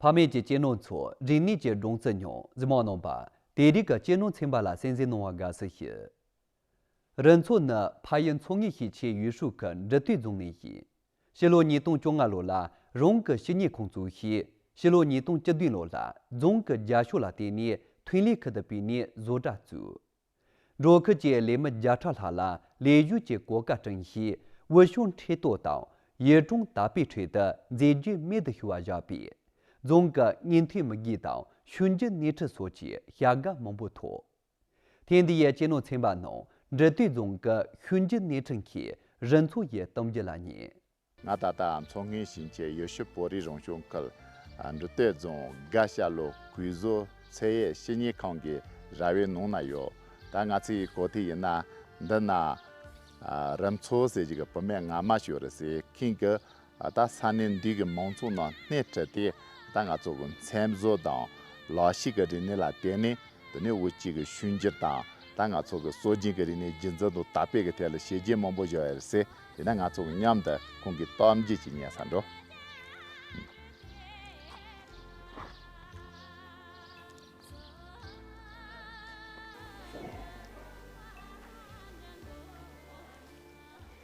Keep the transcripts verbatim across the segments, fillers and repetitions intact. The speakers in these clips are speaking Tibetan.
ཕ་མེས་ཀྱི་གཅེས་ནོར་ཚོ་རིག་གནས་ཀྱི་སྒྲོན་རྩི་མྱོང་། གཟིགས་མོ་རྣམ་པ། དེ་རིང་གི་གཅེས་ནོར་ཚན་པ་ལ་གསན་གཟིགས་གནང་བར་དགའ་བསུ་ཞུ། རུ་མཚོ་ནི་ཕ་ཡུལ་མཚོ་སྔོན་ཞིང་ཆེན་ཡུལ་ཤུལ་གྱི་འབྲི་སྟོད་རྫོང་ནས་ཡིན། ཕྱི་ལོ་ཉིས་སྟོང་བཅོ་ལྔ་ལོ་ལ་རང་གི་སྤྱི་གཉེར་ཁང་བཙུགས་ཤིང་། ཕྱི་ལོ་ཉིས་སྟོང་བཅུ་བདུན་ལོ་ལ་རྫོང་གི་རྒྱབ་ཕྱོགས་ལ་བརྟེན་ནས་ཐོན་ལས་ཁུལ་དུ་སྤོས་ནས་བཟོ་གྲྭ་བཙུགས། འབྲོག་ཁུལ་གྱི་ལས་མི་བརྒྱ་ཕྲག་ལྷག་ལ་ལས་ཞུགས་ཀྱི་གོ་སྐབས་བསྐྲུན་ཞིང་། བོད་གཞུང་ཁྲིམས་གཏོགས་དང་ཡུལ་གྲོང་དར་སྤེལ་ཁྲོད་དུ་མཛེས་རྒྱན་རྨད་དུ་བྱུང་བ་བཞག་པས། རྫོང་གི་སྔོན་ཐོན་མི་སྒེར་དང་ཤུལ་འགྱུར་སྣེ་ཁྲིད་སོགས་ཀྱི་བྱ་དགའ་མང་པོ་ཐོབ། ཐེངས་འདིའི་གཅེས་ནོར་ཚན་པ་ནང་འབྲི་སྟོད་རྫོང་གི་ཤུལ་འགྱུར་སྣེ་ཁྲིད་མཁན་རུ་མཚོ་ཡི་གཏམ་རྒྱུད་ལ་ཉན། ང་ད་ལྟ་མཚོ་སྔོན་ཞིང་ཆེན་ཡུལ་ཤུལ་བོད་རིགས་རང་སྐྱོང་ཁུལ་འབྲི་སྟོད་རྫོང་སྒ་སྐྱ་ལོ་གོས་བཟོ་ཚད་ཡོད་སྤྱི་གཉེར་ཁང་གི་ར་བའི་ནང་ན་ཡོད། ད་ང་ཚོའི་གོ་ཐོས་ཡིན་ན་འདི་ན་རུ་མཚོ་ཟེར་གྱི་གི་བུད་མེད་སྔ་མ་ཞིག་ཡོད་རེད་ཟེར། ཁིན་གི་ད་ས་གནས་འདི་གི་མང་ཚོགས་ནང་སྣེ་ཁྲིད་དེ་ད་ང་ཚོ་གི་མཚན་བཟོ་དང་ལག་ཤེས་ཀྱི་རིག་གནས་ལ་བརྟེན་ནས། དེ་ནས་དབུལ་སྐྱེས་ཀྱི་ཤུལ་འགྱུར་དང་ད་ང་ཚོ་གི་སྲོལ་རྒྱུན་གྱི་རིག་གནས་རྒྱུན་འཛིན་དང་དར་སྤེལ་གྱི་ཐད་ལ་བྱས་རྗེས་མང་པོ་བཞག་ཡོད་རེད་ཟེར། དེ་ནས་ང་ཚོ་གི་མཉམ་དུ་ཁོང་གི་གཏམ་རྒྱུད་ཅིག་ཉན་ས་འགྲོ།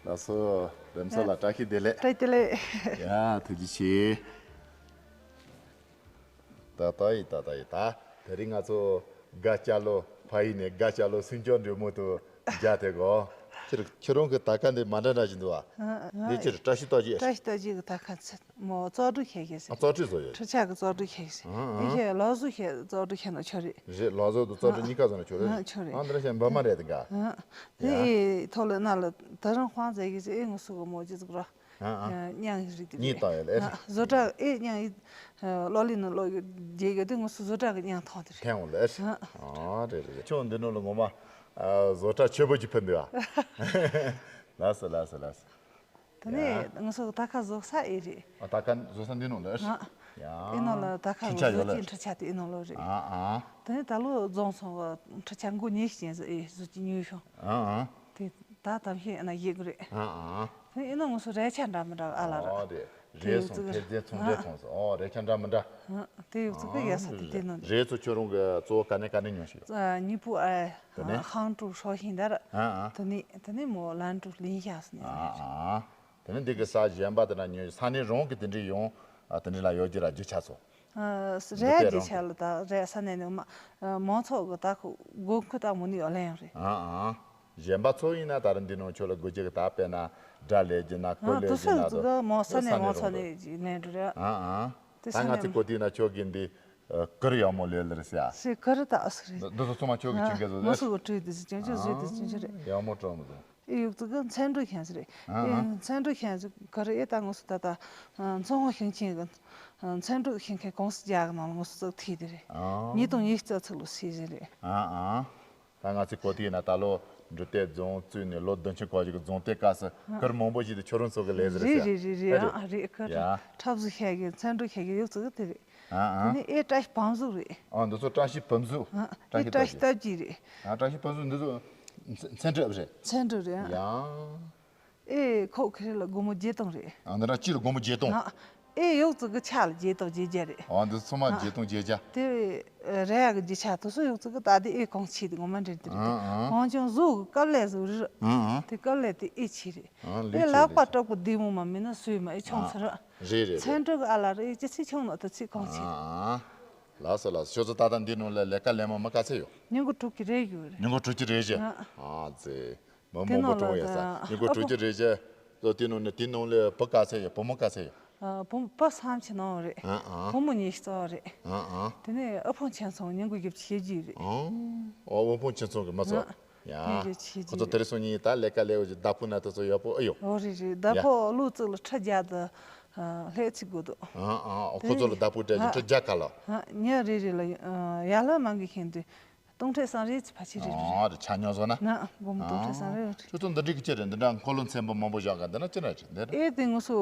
ལགས་སོ། རུ་མཚོ་ལགས་བཀྲ་ཤིས་བདེ་ལེགས། བཀྲ་ཤིས་བདེ་ལེགས། ཡ་ཐུགས་རྗེ་ཆེ། ད་ལྟ་ཡི་ད་ལྟ་ཡི་ད། དེ་རིང་ང་ཚོ་སྒ་སྐྱ་ལོ་ཕ་ཡུལ་ནས་སྒ་སྐྱ་ལོ་སུམ་ཅུ་འགྲོ་མོ་དུ་མཇལ་དེ་གོ། ཁྱེད་ཁྱེད་རང་གི་ད་ཀ་འདི་མ་འདྲ་འདྲ་ཞིག་འདུག་ཨ། འདི་ཁྱེད་བཀྲ་ཤིས་རྟགས་བརྒྱད། བཀྲ་ཤིས་རྟགས་བརྒྱད་གི་ད་ཀ་ཚད་མོ་བཙོག་སྒྲུག་བྱེད་ཀྱི་ཟེར། ཨ་བཙོག་སྒྲུག་བཟོ་ཡོད། འཕྲུལ་ཆས་ཀྱི་བཙོག་སྒྲུག་བྱེད་ཀྱི་ཟེར། ཨ་ཨ། འདི་ཁྱེད་ལག་བཟོ་བྱེད་བཙོག་སྒྲུག་བྱེད་ན་ཆོག་རེད། རེད། ལག་བཟོ་དང་བཙོག་སྒྲུག་གཉིས་ཀ་བཟོ་ན་ཆོག་རེད། ཨ་ཆོག་རེད། ཨ་འདི་ར་ཞན་འབར་མ་རེད་དེ་ག། ཨ་དེ་ཡ། ཐོག་ལ་ན་ལ་ད་རང་དཔང་མཛད་ཀྱི་ཟེར། ཨེ་ངོ་སུ་གི་མོ་ཅི་ཟིག་ར། ཨ་ཨ། ཨ་གཉའ་ཡི་རིགས་དེ་གཉིས་བཏང་ཡོད་ལེ། ཨ་བཟོ་གྲྭ་ཨེ་གཉའ་ཡི་གློག་ཀླད་ནང་གློག་རྒྱས་ཡོད་དུས་ངོ་སུ་བཟོ་གྲྭ་གི་གཉའ་ཐོག་དེ་རེད། ཐེངས་འོང་ལེ། ཨ་རེད་རེད། ཁྱོད་འདི་ནང་ལ་ངོ་མ་བཟོ་གྲྭ་ཆོས་པོ་ཅིག་ཕུད་འདུག་ཨ། ལགས་སོ་ལགས་སོ་ལགས་སོ། དེ་ནས་ཡ། ངོ་སུ་ད་ཁ་བཟོ་ས་ཨེ་རེད། ཨ་ད་ཁ་བཟོ་ས་འདི་ནང་ལ་ཨེ་རེད། ཨ་ཡ། ཨེ་ནང་ལ་ད་ཁ་འཕྲུལ་ཆས་ཡོད་ལེ། བཟོ་གི་འཕྲུལ་ཆས་དེ་ཨེ་ནང་ལ་རེད། ཨ་ཨ། དེ་ནས་ད་ལོ་རྫོང་སོང་གི་འཕྲུལ་ཆས་མགོ་ཉེ་ཞིག་ཅན་ཟིག་ཨེ་བཟོ་གི་ཉོས་བྱུང་། ཨ་ཨ། དེ་ད་དམ་ཤེས་ཨ་ན་ཡེ་གི་རེད། ཨ་ཨ། དེ་ཨེ་ན་ངོ་སུ་རས་ཆ་འདྲ་མི་འདྲ་ཨ་ལ་ར། ཨོ་རེད། དེ་རས་ཡོད་སོང་ཙི་གི་ཐེལ་ཙེ་ཚོང་འབྲེལ་ཨ། ཚོང་སོང་། ཨོ་རས་ཆ་འདྲ་མི་འདྲ། ཨ་དེ་ཡོད་ཙི་གི་ཡ་ས་དེ་དེ་ནོ་རེད། རས་ཚོ་ཁྱོད་རང་གི་གཙོ་བོ་ག་ནས་ག་ནས་ཉོ་ཞིག་ཡོད། ཨ་ཉི་པུ་ཨ། དེ་ནས་ཧང་ཀྲུའུ་ཧྲོ་ཤིང་དར། ཨ་ཨ། དེ་ནས་དེ་ནས་མོ་ལན་ཀྲུའུ་ལིན་ཤ་སོང་ནས། ཨ་ཨ། དེ་ནས་འདི་གི་ས་གཞན་པ་དེ་ན་ཉོ་ས་གནས་རང་གི་དེ་འདྲའི་ཡོང་། ཨ་དེ་འདྲའི་ལ་ཡོད་རྒྱུ་ར་རྒྱུ་ཆ་ཚོ། ཨ་འདི་རས་དེ་རྒྱུ་རང་ཆ་གི་ལ་ད་རས་ས་གནས་ནས་མ་མང་ཚོགས་གི་ད་ཁོ་དགོས་མཁོ་ད་མོ་ནི་ཡོད་ལན་ཡོད་རེད། ཨ་ཨ། གཞན་པ་ཚོ་ཡིན་ན་ད་རུང་འདི་ནང་ཆོས་ལ་དགོས་རྒྱུ་གི་ད་དཔེར་ན་སྒྲ་ལས་རྒྱུ་ན་གོས་ཨ་ལས་དེ་རྒྱུ་ན་སོགས་དུ་ཀ་མོ་ས་ས་གནས་གནས་མང་ཚོགས་རང་གི་ནས་ལན་འགྲོ་རེད། ཨ་ཨ། དེ་ད་ས་ང་གནས་ཚོ་གོ་དུས་ན་ཁྱོད་ཀྱི་འདི་ཨ་གུར་ཡག་མོ་ལས་ལ་རེད་ཟེར་ཨ། སེ་གུར་ད་ཨ་སི་རེད། འདི་ཚོ་ཚང་མ་ཁྱོད་ཀྱི་ཨ་ཁྱོད་ཀྱི་བཟོ་མོ་ལས། སུ་གི་བྲོས་དེ་ཟེར་ཅང་ཅང་བཟོས་དེ་ཅང་ཅང་རེད། ཡག་མོ་བྲོ་མི་འདུག་ཨེ་ཡོད་ཙི་གི་མཚན་འགྲོ་ཁྱེད་ཟེར་རེད། ཨ་ཨེ་ཨ། མཚན་འགྲོ་ཁྱེད་ཟེར་ག་རེ་ཨེ་ད་ངོ་སུ་ད་ད་མཚོ་སྔོན་ཞིང་ཆེན་གི་མཚན་འགྲོ་ཞིང་ཁའི་ཀུང་སི་རྒྱག་གི་ནང་ལ་ངོ་སུ་ཙག་ཐིག་དེ་རེད། ཨ་ཉིས་སྟོང་ཉི་ཤུ་རྩ་ཚིག་ལོ་སི་ཟེར་རེད། ཨ་ཨ། ད་ང་ཚོའི་གོ་ཐིག་ན་ད་ལོ་འབྲི་སྟོད་རྫོང་བཙུགས་ནས་ལོ་བདུན་ཅུ་འཁོར་རྒྱུ་གི་རྫོང་དེ་སྐབས་སུ་ཨ་གུར་མང་པོ་ཞིག་དེ་ཁྱོད་རང་ཚོ་གི་ལས་ཟེར་རེད་ཟེར། རེད་རེད་རེད། ཨ་རེད་གུར་ཡ། འཁྲབ་བཟོ་ཤེས་གི་མཚན་འགྲོ་ཤེས་གི་ཡོད་ཙི་གི་དེ་རེད། ཨ་ཨ། དེ་ནས་ཨེ་བཀྲ་ཤིས་བམ་གཟུགས་རེད། ཨ་འདི་ཚོ་བཀྲ་ཤིས་བམ་གཟུགས། ཨ་བཀྲ་ཨེ་ཤིས་བཀྲ་ཤིས་རྟགས་ཅན་རེད། ཨ་བཀྲ་ཤིས་བམ་གཟུགས་འདི་ཚོ་མཚན་འགྲོ་རེད། མཚན་འགྲོ་རེད། ཡ། ཨེ་ཁོག་ཁེ་རེ་ལ་སྒོར་མོ་བརྒྱད་སྟོང་རེད། ཨ་འདི་ར་སྤྱིར་སྒོར་མོ་བརྒྱད་སྟོང་། ཨ་ཨེ་ཡོད་ཙི་གི་ཆ་ལ་བརྒྱད་སྟོང་བརྒྱད་བརྒྱ་རེད། ཨ་འདི་ཚང་མ་ཨ་བརྒྱད་སྟོང་བརྒྱད་བརྒྱ། དེ་ར་ཡ་གི་རྒྱུ་ཆ་དེ་ཚོ་ཡོད་ཙི་གི་ད་དེ་ཨེ་གོང་ཆེ་དེ་ངོ་མ་འདྲེན་དེ་རེད། ཨ་ཨ། ཨང་ཅང་བཟོ་གི་དཀའ་ལས་བཟོ་རེད། ཨ་ཨ། དེ་དཀའ་ལས་དེ་ཨེ་ཆེ་རེད། ཨ་ཨེ་ལེགས་ཆེ་ལག་པ་ལེགས་ཆེ། སྤྲོད་པོ་བདེ་མོ་མ་མིན་ན་སུས་མ་ཨེ་ཆུང་ཨ་ཚེ་ར། རེད་རེད་རེད། མཚན་འགྲོ་གི་ཨ་ལ་རེད་ཅི་ཚེ་ཆུང་ནོ་ད་ཚེ་གང་ཆེ། ཨ་ཨ། ལགས་སོ་ལགས་སོ། ཁྱོད་ཚོ་ད་ལྟ་འདི་ནང་ལ་ལས་ཀ་ལས་མ་མི་དཀའ་ཚེ་ཡོད། ཉིན་གུང་དྲུག་གི་རེད་ཡོད་རེད། ཉིན་གུང་དྲུག་གི་རེད་ཤག་ཨ་ཨ་ཙེ། མི་དེ་མང་པོ་ནང་ལ་གྲོངས་ཡོད་ས། ད་ཉིན་གུང་ཨ་དྲུག་ཅུ་རེ་བཞི། ལོ་དེ་ནང་ནས་དེ་ནང་ལས་བུ་ག་ཚད་ཡོད། བུ་མོ་ག་ཚད་ཡོད། ཨ་བུ་བུ་བསམ་ཆེ་ནང་རེད། ཨ་ཨ། བུ་མོ་ཉི་ཤུ་རྩ་བ་རེད། ཨ་ཨ། དེ་ནས་ཨ་ཕོ་ཆེན་ཚང་ཉིན་གུང་བཞི་བཅུ་ཞེ་བརྒྱད་རེད། ཨ་ཨ། དབུལ་ཕོངས་ཆེ་ཚང་གི་མ་ཚོ། ཨ་ཡ། ཉིན་གུང་བཞི་བཅུ་ཞེ་ཁོ་ཚོ་དེ་རིང་སང་ཉིན་ད་ལས་ཀ་ལས་འོ་ཞིག་བདག་པོ་ན་དེ་ཚོ་ཡག་པོ་ཨེ་ཡོད། ཨོ་རེད་རེད། བདག་ཡ། པོ་ལོ་གཅིག་ལ་ཁྲི་བརྒྱ་དང་ལྷག་ཅིག་དགོས་འདུག་ཨ་ཨ། ཁོ་ཚོ་ལ་བདག་པོ་སྤྲད་ཅིང་ཁྲི་བརྒྱ་ག་ལ། ཨ་ཉིན་རེ་རེ་ལ་ཡ་ལྷག་མང་གི་ཤིང་དུས། སྟོང་ཕྲད་སང་རེ་ཅི་ཕ་ཆི་རེ་རེ་རེད། ཨ་རེ་ཆ་ཉོ་བཟོ་ན། ན་སྒོར་མོ་སྟོང་ཕྲད་སང་རེ་རེ། ཁྱོད་ཚོ་འདི་འདྲའི་གི་ཅི་རེད། འདི་འདྲ་འཁོར་ལོ་མཚན་པོ་མང་པོ་བཞག་ག་འདི་ན་ཅི་རེད་འདི་རེད། ཨེ་དེ་ངོ་སོ་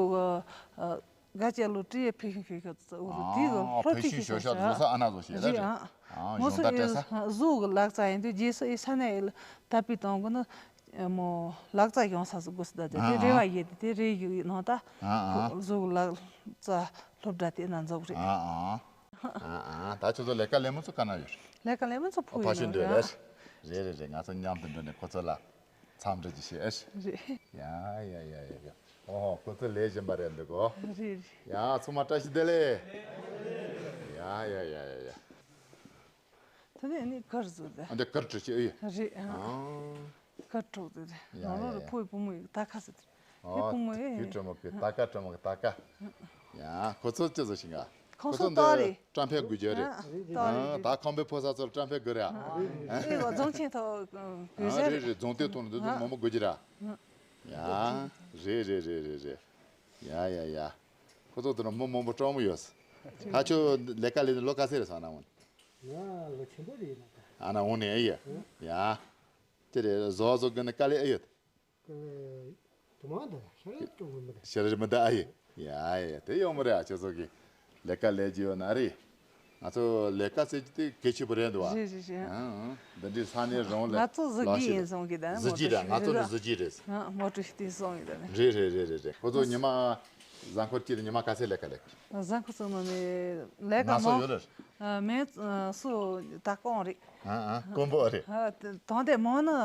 ག་ག་ཅ་ལོ་ཀྲི་ཡེ་ཕི་ཤིང་ཤོད་ཤོད་ཙ་འུ་རུ་དེ་གི་ཨ་ལྷོ་ཕི་ཤིང་ཤོད་ཤོད་བཟོ་ས་ཨ་ན་བཟོ་ཤེས་རེད། རེད་ཨ། ཨ་ངོ་སོ་གཞུང་ཨེ་རྟ་སྤྲད་ས། བཟོ་གི་ལག་རྩལ་ཡིན་དུས་རྗེས་སུ་ཨེ་ས་ནས་ཨེ་ལ་ད་པི་དང་གི་ནི་མོ་ལག་རྩལ་ཡོང་ས་སུ་དགོས་སུ་ད་དེ་དེ་རེ་བ་ཡེ་དེ་དེ་རེ་ཡུ་ཡི་ནང་ད། ཨ་ཨ། བཟོ་གི་ལག་རྩལ། སློབ་གྲྭ་དེ་ན་འཛུགས་རེད། ཨ་ཨ། ཨ་ཨ། ད་ཁྱོད་ཚོ་ལས་ཀ་ལས་མི་ཚོ་ག་ན་ཡོད་རེད། ལས་ཀ་ལས་མི་ཚོ་ཕུ་ཕ་ཡུལ་ཤུལ་ན་འདུག་རེད། རེད་རེད་རེད། ང་ཚོ་མཉམ་དུ་འགྲོ་ནས་ཁོ་ཚོ་ལ་འཚམས་འདྲི་ཅིག་བྱེད་ཨེ། རེད། ཡ་ཡ་ཡ་ཡ་ཡ། ཨོ་ཁོ་ཚོ་ལས་བཞིན་པ་རེད་འདུག་གོ། རེད་རེད། ཡ་ཚང་མ་བཀྲ་ཤིས་བདེ་ལེགས། ཡ་ཡ་ཡ་ཡ་ཡ། དེ་ནས་ནི་གར་བཟོ་དེ། ཨ་འདི་གར་བྲིས་ཤིག་ཨེ། རེད་ཨ། ཨ། གར་གྲོགས་དེ་རེད། ཡ་ནང་ལོགས་ཡ་ལ་ཡ། ཕོ་ཡི་བུ་མོ་ཡི་ད་ཁ་ཟེར་དེ། ཨོ་བུ་མོ་ཡི། དེ་གྲོགས་མོ་གི་ད་ཀ་གྲོགས་མོ་གི་ད་ཀ། ཡ་ཁོ་ཚོ་ཅི་བཟོ་ཞིག་ག་ཁོང་ཚོ་ཏོག་རེད། བཀྲམ་སྤེལ་དགོས་རྒྱུ་རེད། ཨ་ཏོག་རེད། ཨ་ད་ཁང་པའི་ཕོ་ས་ཚོར་བཀྲམ་སྤེལ་དགོས་རེད། ཨ་ཨེ་བ་རྫོང་ཆེན་ཐོག་དགོས་ཨ་ཟེར། རེད་རེད། རྫོང་དེ་ཐོག་ནས་འདི་ཚོ་མང་པོ་དགོས་རྒྱུ་རེད། ཡ་རེད་རེད་རེད་རེད་རེད། ཡ་ཡ་ཡ། ཁོ་ཚོ་དེ་ན་མི་མང་པོ་སྤྲང་མོ་ཡོད། ད་ཁྱོད་ལས་ཀ་ལས་ནས་ལོ་ག་ཚོད་རེད་སོང་ན་འོན། ང་ལོ་ཆེན་པོ་རེད་ཡིན་ན་ད། ཨ་ན་འོང་ནས་ཨེ་ཡ། ཡ། དེ་རེད་བཟོ་བཟོ་གི་ནི་དཀའ་ལས་ཨེ་ཡོད། དཀའ་ལས་དུ་མ་འདུག་ཤ་རེད་སྤྲང་པོ་མི་འདུག་ཤ་རེད་མི་འདུག་ཨེ་ཡ། ཡ་ཡ་དེ་ཡོང་མི་རེད་ཨ་ཁྱོད་ཚོ་གི། ལས་ཀ་ལས་ཀྱི་ཡོད་ན་རེད། ང་ཚོ་ལས་ཀ་ཟེར་གྱི་དེ་གལ་ཆེ་པོ་རེད་འདུག་བ། རེད་རེད་རེད། ཨང་ཨང་། འདི་འདྲའི་ས་གནས་རང་ལ་ང་ཚོ་གཟི་ལག་བརྒྱུད་ཤེས་ཡིན་བསམ་གི་ད་གཟི་བརྒྱུད་རེད། ང་ཚོ་ནི་གཟི་བརྒྱུད་རེད། ཨ་མོ་ཀྲུའུ་ཞི་དེ་སོང་ཡོད་ད་ནི། རེད་རེད་རེད་རེད་རེད། ཁོ་ཚོ་ཉི་མ་གཟའ་འཁོར་གཅིག་ལ་ཉི་མ་ག་ཚད་ལས་ཀ་ལས་ཀ་གཟའ་འཁོར་གསུམ་ནང་ནས་ལས་ཀ་ང་སོ་མང་ཡོད་རེད། ཨ་མེད་སུ་ད་གང་རེད། ཨ་ཨ་དཀོན་པོ་རེད། ཨ་དེ་དང་དེ་མང་ནི་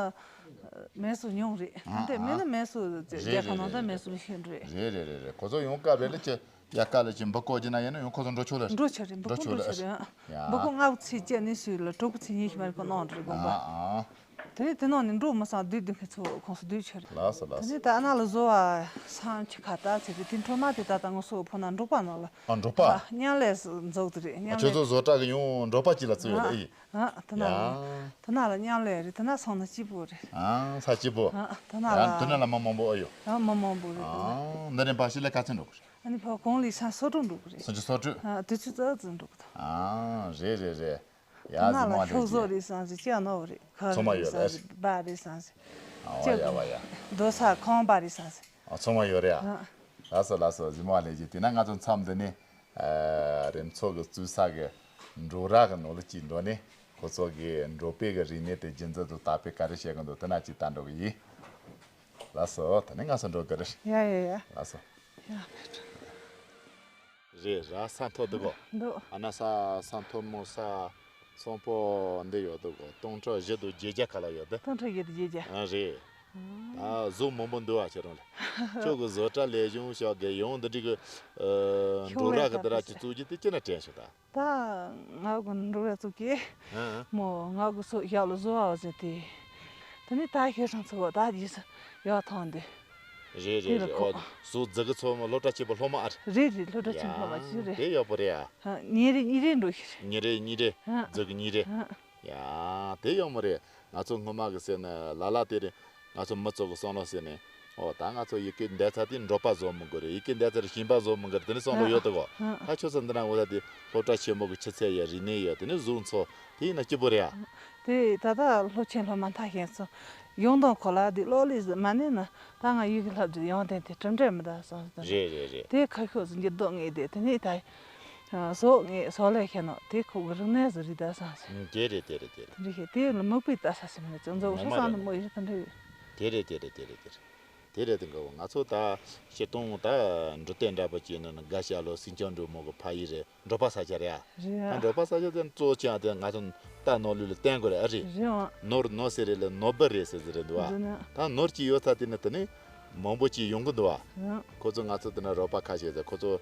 མེད་སུ་ཉུང་རེད། ཨ་དེ་མེད་ཨ་ནི་མེད་སུ་རྒྱལ་ཁབ་ནང་ད་མེད་སུ་ཤིན་རེད། རེད་རེད་རེད་རེད། ཁོ་ཚོ་ཡོང་སྐབས་རེ་ལ་ཅི། ཡ་ཀ་ལ་ཅིག་འབུ་རྐོ་རྒྱུ་ན་ཡིན་ན་ཡང་ཁོ་ཚོ་འགྲོ་ཆོག་ལ་རེད། འགྲོ་ཆོག་རེད། འབུ་རྐོ་འགྲོ་ཆོག་ལ་རེད། ཡ། འབུ་རྐོ་ལྔ་བཅུ་ཚེས་བཅད་ནས་སུས་ལ་དྲུག་པོ་ཚེས་ཉི་ཤུ་མ་རེད་ཁོ་གནང་རེད་དགོངས་པ། ཨ་ཨ། དེ་ནས་དེ་ནང་ནས་འགྲོ་མི་སང་སྡོད་སྡོད་མཁན་ཚོ་ཁོང་ཚོ་སྡོད་ཆོག་རེད། ལགས་སོ་ལགས་སོ། དེ་ནས་ད་ཨ་ན་ལ་བཟོ་བ་སང་ཆི་ཁ་ད་ཚེ་དེ་དེ་འཕྲོ་མ་དེ་ད་ད་ང་སོ་ཕོ་ན་འབྲོག་པ་ནང་ལ། ཨ་འབྲོག་པ། མཉམ་ལས་འཛུགས་དེ་རེད་མཉམ་ཁྱོད་ལས། ཚོ་བཟོ་གྲྭ་གི་ཡང་འབྲོག་པ་གཅིག་ལ་བརྩི་ཡོད་ཨ་ཡིན། ཨ་དེ་ན་ཡ། དེ་ན་ལ་མཉམ་ལས་རེད་དེ་ན་སང་ན་སྐྱིད་པོ་རེད། ཨ་ས་སྐྱིད་པོ། ཨ་དེ་ན་ཡ་ལ་དེ་ན་ལ་མི་མང་པོ་ཨ་ཡོད། ཨ་མི་མང་པོ་རེད་དེ་ན། ཨ་འདི་རིམ་པ་ཞིག་ལ་ག་ཚོད་འགྲོ་གི་རེད། ཨ་ནི་ཕ་གོང་ལི་ས་སོ་དྲུག་འགྲོ་གི་རེད། སུམ་ཅུ་སོ་དྲུག་ཨ་དུས་ཚོད་ཙག་ཙིག་འགྲོ་གི་འདུག་ཨ་རེད་རེད་རེད། ཡ་དེ་ན་ཟི་ལ་མོ་ལས་ཤོག་བཟོ་ཀྱི་རེད་སང་ཟི་ཅ་ནོ་རེད་ཁ་ཚོ་མ་རེད་ཡོད་སང་ལས། ཟི་སྦ་རེད་སང་ཟི། ཨ་བ་ཅ་ཡ་བ་ཡ། རྡོ་ས་ཁང་པ་རེད་སང་ཟི། ཨ་ཚང་མ་ཡོད་རེད་ཨ། ཨ། ལགས་སོ་ལགས་སོ་གཟིགས་མོ་ལས་ཀྱི་དེ་ན་ང་ཚོ་མཚམས་འདི་ནས་ཨ་རིམ་ཚོ་གི་བཙུགས་ས་གི་འབྲོག་ར་གི་ནང་ལ་ཅིག་འགྲོ་ནས་ཁོ་ཚོ་གི་འབྲོག་པའི་གི་རིག་གནས་དེ་རྒྱུན་འཛིན་དང་དར་སྤེལ་ག་རེ་བྱེད་གི་འདུག་དེ་ན་ཅིག་ལྟ་འགྲོ་གི་ཡིན། ལགས་སོ་དེ་ནས་ང་ཚོ་འགྲོ་གི་རེད། ཡ་ཡ་ཡ། ལགས་སོ། ཡ་ཕེབས། རེད་ར་ས་མཐོ་འདུག་གོ། འདུག་ཨ་ན་ས་ས་མཐོ་མོ་ས་སོང་པོ་འདི་ཡོད་འདུག་གོ། སྟོང་ཕྲག་བཞི་དང་བརྒྱད་བརྒྱ་ག་ལ་ཡོད་དེ། སྟོང་ཕྲག་བཞི་དང་བརྒྱད་བརྒྱ། ཨ་རེད། ད་གཟུགས་མང་པོ་འདུག་ཨ་ཁྱེད་རང་ལ། ཁྱོད་ཀྱི་བཟོ་གྲྭ་ལས་གཞུང་ཤག་གི་ཡོང་འདི་འགྲིག་གི། འབྲོག་ར་གི་འདི་ར་གི་བཙུགས་རྒྱུ་དེ་ཅི་ན་དྲན་ཤོག་ད། ད་ང་གི་འབྲོག་ར་བཙུགས་ཀྱི། ཨ་མོ་ང་གི་སོ་ཞབས་ལ་བཟོ་བ་བཟོས་ཏེ། དེ་ནས་ད་ཤེས་སོང་ཚོ་ད་རྗེས་སུ་ཡག་ཐང་འདི། རེད་རེད་རེད། ཨོ་སོ་རྫི་གི་ཚོ་མོ་སློབ་གྲྭ་ཆེན་པོ་སློབ་མ་ཨ་རེད། རེད་རེད་སློབ་གྲྭ་ཆེན་པོ་སློབ་མ་ཞིག་རེད། དེ་ཡག་པོ་རེད་ཨ། ཉིན་རེ་གཉིས་རེ་འགྲོ་ཤི་རེད། ཉིན་རེ་གཉིས་རེ། ཨ་རྫི་གི་གཉིས་རེ། ཨ་ཡ་དེ་ཡག་མོ་རེད། ང་ཚོ་སྔོན་མ་གི་ཟེར་ནས་ལ་ལ་དེ་རེད། ང་ཚོ་མི་ཚོ་གི་བསམ་བློ་ཟེར་ནས། ཨོ་ད་ང་ཚོ་ཡི་གེ་འདས་ཚར་དེ་འབྲོག་པ་བཟོ་མི་དགོས་རེད། ཡི་གེ་འདས་ཚར་ཞིང་པ་བཟོ་མི་དགོས་རེད། དེ་ནི་བསམ་བློ་ཡོད་དོ་གོ། ཨ་ད་ཁྱོད་ཚོ་འདི་ན་འོ་ད་དེ་སློབ་གྲྭ་ཆེན་མོ་གི་ཆུ་ཚད་ཡ་རིག་གནས་ཡ་དེ་ནི་གཟུགས་འཚོ་དེ་ཡིན་ན་སྐྱིད་པོ་རེད་ཨ། དེ་ད་ལྟ་སློབ་ཆེན་སློབ་མ་མཐར་ཕྱིན་སོང་། ཡོང་དང་ཁོ་ལ་དེ་གློག་ཀླད་ཟིག་མ་ནས་ན་ད་ང་ཡི་གེ་བསླབ་རྒྱུ་ཡོང་དེ་དེ་གྲུབ་འབྲས་མི་འདུག་སོང་ཟིག་རེད་རེད་རེད། དེ་ཁ་ཤོག་ཟིག་འགྱུར་ལྡོག་ངེས་དེ་དེ་ནས་ད། ཟོག་ངས་ཟོག་ལས་ཁྱེར་ནོ་དེ་ཁོ་གི་རིག་གནས་སུ་རིག་ད་སང་ཟིག་དེ་རེད་དེ་རེད་དེ་རེད། དེ་རེད་ཤེས་དེ་ལ་མིག་དཔེ་ལྟ་ས་ཟིག་མིན་ན་ཅུང་ཟོག་ཧྲི་སང་ནི་མོ་ཡི་རི་དེ་འདྲ་ཡོད། དེ་རེད་དེ་རེད་དེ་རེད་དེ་རེད། དེ་རེད་དེ་འགའ་བོ་ང་ཚོ་ད་སྤྱིར་བཏང་ད་འབྲི་དེ་འདྲ་པོ་ཅིག་ནི་དགའ་བྱ་ལོ་སིན་ཅང་འབྲུག་མོ་གི་ཕ་ཡུལ་རེད། འབྲོག་པ་ས་ཆ་རེད་ཨ། རེད་ཨ། ད་འབྲོག་པ་ས་ཆ་དེ་གཙོ་ཆེ་ཨ་དེ་ང་ཚོ་ད་ནོར་ལུས་ལ་བརྟེན་དགོས་རེད་ཨ་རེད། རེད་ཨ། ནོར་ནོར་ཟེར་རེད་ལ་ནོར་བུ་རེད་ཟེར་ཟེར་རེད་འདུག་ཨ། རེད་ན། ད་ནོར་གྱི་ཡོད་ས་དེ་ནི་དེ་ནི་མང་པོ་ཅིག་ཡོང་གི་འདུག་ཨ། རེད་ཨ། ཁོ་ཚོ་ང་ཚོ་དེ་ན་རོགས་པ་ཁ་ཤས་ཟེར་ཁོ་ཚོ་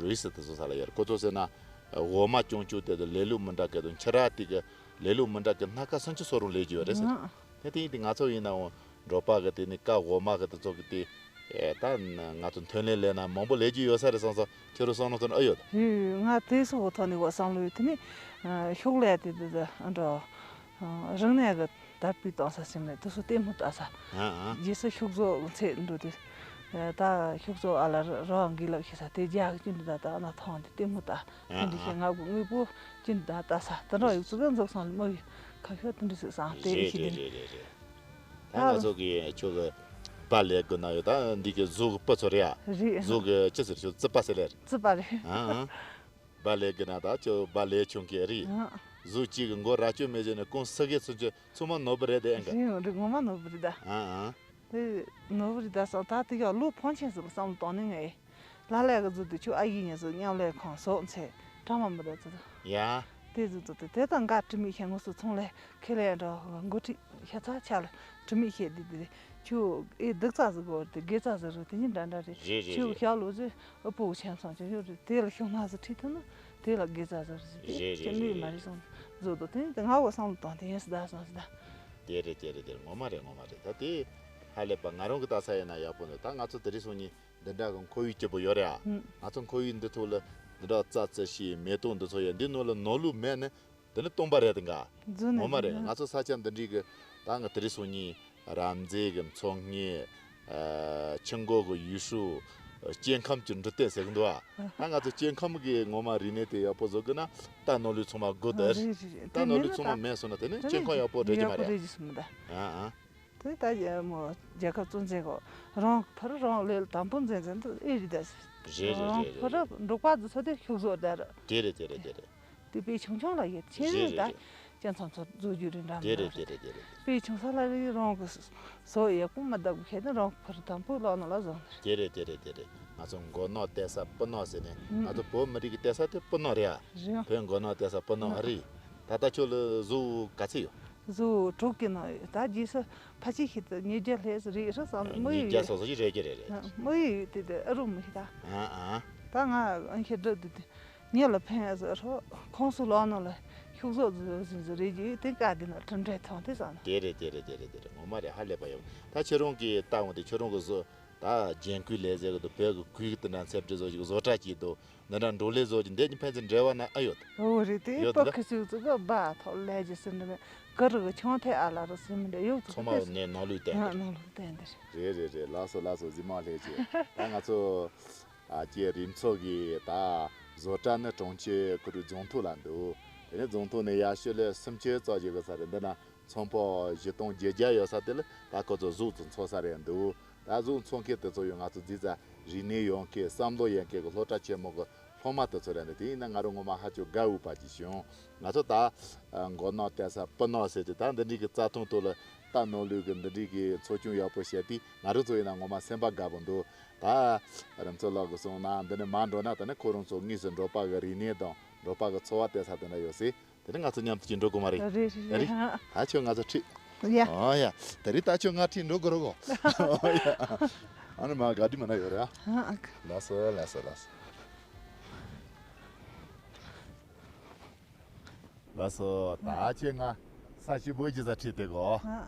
རུས་སུ་དེ་ཚོ་ས་ལ་ཡོད་རེད། ཁོ་ཚོ་ཟེར་ན་འོ་མ་ཅུང་ཅུང་དེ་ཚོ་ལེ་ལུགས་མི་འདྲ་གི་དང་ཁྱི་ར་དེ་གི་ལེ་ལུགས་མི་འདྲ་གི་སྣ་ཁ་སུམ་ཅུ་སོ་རུང་ལས་ཀྱི་ཡོད་རེད་ཟེར། རེད་ཨ། དེ་དེ་ཡིན་དེ་ང་ཚོ་ཡིན་ནའང་འབྲོག་པ་གི་དེ་ནི་ཀ་འོ་མ་གི་དེ་ཚོ་གི་དེ། ཨེ་ད་ང་ཚོ་ཐོན་ལས་ལས་ན་མང་པོ་ལས་རྒྱུ་ཡོད་ས་རེད་བསམ་སོང་། ཁྱེད་རང་བསམ་བློ་བཏང་ཨེ་ཡོད། ཧུ། ང་དེ་སོགས་ཐོག་ནས་འོ་བསམ་བློ་ཡོད་དེ་ནི་ཤོག་ལས་དེ་དེ་དེ་འགྲོ་རིག་གནས་གི་དར་སྤེལ་གཏོང་ས་ཟིན་མེད་དེ་སོ་ལྟད་མོ་ལྟ་ས། ཨ་ཨ། རྗེས་སུ་ཤོག་བཟོ་ཚེ་འགྲོ་དེ་ད་ཤོག་བཟོ་ཨ་ལ་རོ་འགི་ལབ་ཤེས་ས་དེ་རྒྱ་གི་ཅི་འདི་ད་ད་ན་ཐང་དེ་ལྟད་མོ་ལྟ་དེ་འདི་ཤེས་ང་གི་དངོས་པོ་ཅི་འདི་ད་ལྟ་ས་དེ་འདྲ་ཡོད་ཚུལ་གི་འཛུགས་སོང་ལ་མ་ཡོད་ཁ་ཤོ་དེ་འདྲ་ཟིག་སང་དེ་རེད་ཤེས་རེད་དེ་རེད་རེད་རེད། ད་ང་ཚོ་གི་ཁྱོད་ཀྱི་སྦ་ལེ་གི་ན་ཡོད་ད་འདི་གི་གཟུགས་ཀྱི་སྤུ་ཚོ་རེད་ཨ། རེད། གཟུགས་ཀྱི་ཅི་ཟེར་ཁྱོད་རྩིད་པ་ཟེར་ལེ་རེད། རྩིད་པ་རེད། ཨ་ཨ། སྦ་ལེ་གི་ན་ད་ཁྱོད་སྦ་ལེ་ཆུང་གི་རེད། ཨ། གཟུགས་གཅིག་གི་མགོ་ར་ཅོ་མེ་བྱས་ནས་ཀུན་སུ་གེ་ཚུན་ཆད་ཚང་མ་ནོར་བུ་རེད་དེ་ཨེ་འགའ། རེད་རེད་ངོ་མ་ནོར་བུ་རེད་ད། ཨ་ཨ། དེ་ནོར་བུ་རེད་ད་སང་ད་དེ་ཡག་ལོ་ཕོན་ཆེན་ཟིག་བསམ་བློ་བཏང་ནས་ངས། ལ་ལས་གི་ཟུར་དུ་ཁྱོད་ཨ་ཡིག་ཉེ་ཟུར་མཉམ་ལས་ཁང་ཟོག་འཚོལ་གྲངས་མང་མི་འདུག་ཟེར། ཡ། དེ་ཟུར་དུ་དེ་དང་འགའ་དྲི་མེད་ཤེས་ངོ་སོ་ཚོང་ལས་ཁེ་ལས་འགྲོ་འགོ་ཁྲིད་ཤ་ཚ་ཆ་ལ་དྲི་མེད་ཤེས་དེ་དེ་ཁྱོད་ཨེ་སྡུག་རྩ་ཟིག་གོ་དེ་དགེ་རྩ་ཟིག་རུ་དེ་ཉིན་འདྲ་འདྲ་རེད། རེད་རེད་ཁྱོད་རེད། ཤག་ལོ་ཟིག་ཨུ་པོ་ཆེན་སང་ཁྱོད་ཡོད་རེད། དེ་ལ་ཤོག་ན་ཟིག་ཁྲིད་ཐུབ་ན་དེ་ལ་དགེ་རྩ་ཟིག་རེད་ཟེར། དེ་རེད་ཁྱོད་རེད་ནུས་མ་རེད་སང་ཟོ་དོ་དེ་ང་བ་སང་ལ་དང་དེ་ཡིན་སི་ད་སང་སི་ད། དེ་རེད་དེ་རེད་དེ་རེད། ངོ་མ་རེད་ངོ་མ་རེད། ད་དེ་ཧ་ལས་པ་ང་རང་གི་ལྟ་ས་ཡིན་ན་ཡག་པོ་འདུག་ད་ང་ཚོ་དེ་རིང་སང་ཉིན་འདི་འདྲ་གི་ཁོར་ཡུག་སྐྱིད་པོ་ཡོད་རེད་ཨ། ང་ཚོ་ཁོར་ཡུག་འདི་ཐོག་ལ་འདི་འདྲ་རྩྭ་རྩི་ཤིང་མེ་ཏོག་འདི་ཚོ་ཡོད། འདི་ནང་ལ་ནོར་ལུག་མེད་ནི་དེ་ནི་སྟོང་པ་རེད་དེ་འགའ། རྫུན་ནི་ངོ་མ་རེད། རྫུན་ནི། ང་ཚོ་ས་ཆ་འདི་འདྲའི་གི་ད་ང་དེ་རིང་སང་ཉིན་རབ་མཛེས་གི་མཚོ་སྔོན། ཨ། ཆུ་འགོ་གི་ཡུལ་ཤུལ། སྐྱེ་ཁམས་ཀྱི་འབྲི་སྟེགས་ཟེར་གི་འདུག་ཨ། ད་ང་ཚོ་སྐྱེ་ཁམས་གི་ངོ་མ་རིག་གནས་དེ་ཡག་པོ་བཟོ་དགོས་ན་རྟ་ནོར་ལུག་ཚང་མ་དགོས་ད། རེད་རེད་རེད། རྟ་ནོར་ལུག་ཚང་མ་མེད་སོང་ན་དེ་ནི་སྐྱེ་ཁམས་ཡག་པོ་རེད་ཀྱི་མ་རེད། ཡག་པོ་རེད་ཀྱི་སོང་ད། ཨ་ཨ། དེ་ད་རྒྱ་མོ་རྒྱལ་ཁབ་གཙོ་འཛིན་གོ་རང་ཕར་རང་ལས་དང་པོ་འཛིན་འཛིན་དུ་ཨེ་རི་ད་ཟེར། རེད་རེད་རང་རེད་ཕར་རེད། འབྲོག་པ་འདི་ཚོ་དེ་ཤུགས་བཟོ་ད་ར། དེ་རེད་དེ་རེད་དེ་རེད། དེ་དཔེ་ཆུང་ཆུང་ལ་ཡོད་ཆེ་རེད་རེད་ད། རེད་རེད། སྤྱི་ཚོགས་ཚོ་བཟོ་རྒྱུ་རེད་འདྲ་དེ་མི་རེད་འདྲ་དེ་རེད་དེ་རེད། དཔེ་ཆུང་ས་ལ་རེད་རང་གི་སོ་ཡག་པོ་མ་བདག་པོ་ཤེས་ན་རང་ཕར་དང་པོ་ལོག་ན་ལ་བཟོ་ནི་རེད། དེ་རེད་དེ་རེད་དེ་རེད། ང་ཚོ་མགོ་ནག་བལྟས་ས་སྤུ་ནག་ཟེར་ནས་ང་ཚོ་བོད་མི་རིགས་ཀྱི་བལྟས་ས་དེ་སྤུ་ནག་རེད་ཨ། རེད། བོད་མགོ་ནག་བལྟས་ས་སྤུ་ནག་ཨ་རེད། ད་ལྟ་ཁྱོད་ལ་གཟུགས་ག་ཚད་ཡོད། གཟུགས་དྲུག་གི་ནང་ཡོད། ད་རྗེས་སུ་ཕ་ཆེ་ཤི་ཏུ་ཉིས་བརྒྱ་ལྷས་སུ་རེད་རུ་སང་མི་ཉིས་ཡོད་བརྒྱ་ཡོད། སོ་སོ་ཞིག་རེད་ཀྱི་རེད་རེད། མི་ཡོད་ཡོད་དེ་དེ་ཨ་རུ་མི་ཤི་ད། ཨ་ཨ། ད་ང་ཨ་ཁྱེད་འགྲོ་དུས་དེ་ཉེ་ལ་ཕན་ཟེར་རོ་ཁོང་སུ་ལོག་ནོ་ལ་ཤུགས་སོགས་ཟུ་ཟིན་ཟུ་རེད་ཀྱི་དེ་བཀའ་དེ་ན་གྲུབ་འབྲས་ཐོང་དེ་སང་ན། དེ་རེད་དེ་རེད་དེ་རེད་དེ་རེད། ངོ་མ་རེད། ཧ་ལས་པ་ཡོད། ད་ཁྱེད་རང་གིས་ལྟ་འོང་དུས་ཁྱེད་རང་གི་བཟོ་ད་རྒྱན་གོས་ལས་ཟེར་གི་འདུག་བོད་གི་གོས་དེ་འདྲ་འཚེབ་འདྲི་བཟོ་ཞིག་བཟོ་གྲྭ་གཅིག་འདུག་འདི་འདྲ་འགྲོ་ལས་བཟོ་རྒྱུ་འདི་གཉིས་ཕན་ཚུན་འབྲེལ་བ་ན་ཨ་ཡོད། ཨོ་རེད་དེ་ཡོད་པ་དེ་ཁ་ཤུག་ཙི་གི་སྦ་ཐོག་ལས་ཀྱི་སྲིད་འདི་ནས་གི་རུ་གི་ཆུང་ཐེ་ཨ་ལ་རུ་སྲིད་མི་འདྲ་ཡོད་ཙི་ཚང་མ་ནས་ནང་ལུགས་བསྟན་ནང་ལུགས་བསྟན་འདི་རེད། རེད་རེད་རེད། ལགས་སོ་ལགས་སོ། གཟིགས་མང་ལྷས་ཀྱི་ད་ང་ཚོ་ཨ་ཀྱེ་རིམ་ཚོགས་ཀྱི་ད་བཟོ་གྲྭ་ནི་གྲོང་ཁྱེར་ཁུ་རུ་རྫོང་ཐོག་ལ་འདུག་དེ་ནས་རྫོང་ཐོག་ནས་ཡར་ཤོད་ལ་སུམ་ཅུ་ཙམ་ཞིག་གི་ས་རེད། འདི་ན་ཚོང་པ་བཞི་སྟོང་བརྒྱད་བརྒྱ་ཡོད་ས་དེ་ལ་ད་ཁོ་ཚོ་གཟུགས་ཚོ་འཚོ་ས་རེད་འདུག་ད་གཟུགས་འཚོ་མཁན་དེ་ཚོ་ཡང་ང་ཚོ་འཛིན་ས་རིག་གནས་ཡོད་མཁན་བསམ་བློ་ཡོད་མཁན་གྱི་སློབ་གྲྭ་ཆེན་མོ་གི་སློབ་མ་དེ་ཚོ་རེད་འདུག་དེ་ཡིན་ན་ང་རང་ངོ་མ་ཧ་ཅང་དགའ་འོས་པ་ཅིག་བྱུང་། ང་ཚོ་ད་མགོ་ནག་བལྟས་ས་སྤུ་ནག་ཟེར་ཏེ་ད་འདི་འདྲའི་གི་རྩྭ་ཐང་ཐོག་ལ་རྟ་ནོར་ལུག་གི་འདི་འདྲའི་གི་འཚོ་སྐྱོང་ཡག་པོ་བྱས་ཏེ་ང་རང་ཚོ་ཡིན་ན་ངོ་མ་སེམས་པ་དགའ་པོ་འདུག་ད་རིམ་ཚོགས་ལགས་ཀྱིས་གསུངས་ན་འདི་ནས་མར་འགྲོ་ན་ད་ནི་ཁོ་རང་ཚོ་དངོས་སུ་འབྲོག་པ་གི་རིག་གནས་དང་འབྲོག་པ་གི་འཚོ་བ་བལྟས་ས་དེ་འདྲ་ཡོད་སྲིད། དེ་ནས་ང་ཚོ་མཉམ་དུ་ཅིག་འགྲོ་དགོས་མ་རེད། རེད་རེད་རེད། རེད། ཧ་ཅང་ང་ཚོ་ཁྲིད། ཡ། ཨོ་ཡ། དེ་རིང་ད་ཁྱོད་ང་ཁྲིད་འགྲོ་དགོས་རོགས་གོ། ཨོ་ཡ། ཨ་ནི་མ་ག་དྲི་མ་ན་ཡོད་རེད་ཨ། ལགས་སོ་ལགས་སོ་ལགས་སོ། ལགས་སོ་ད་ཁྱོད་ང་ས་ཞིབ་པོ་ཅིག་ས་ཁྲིད་དེ་གོ།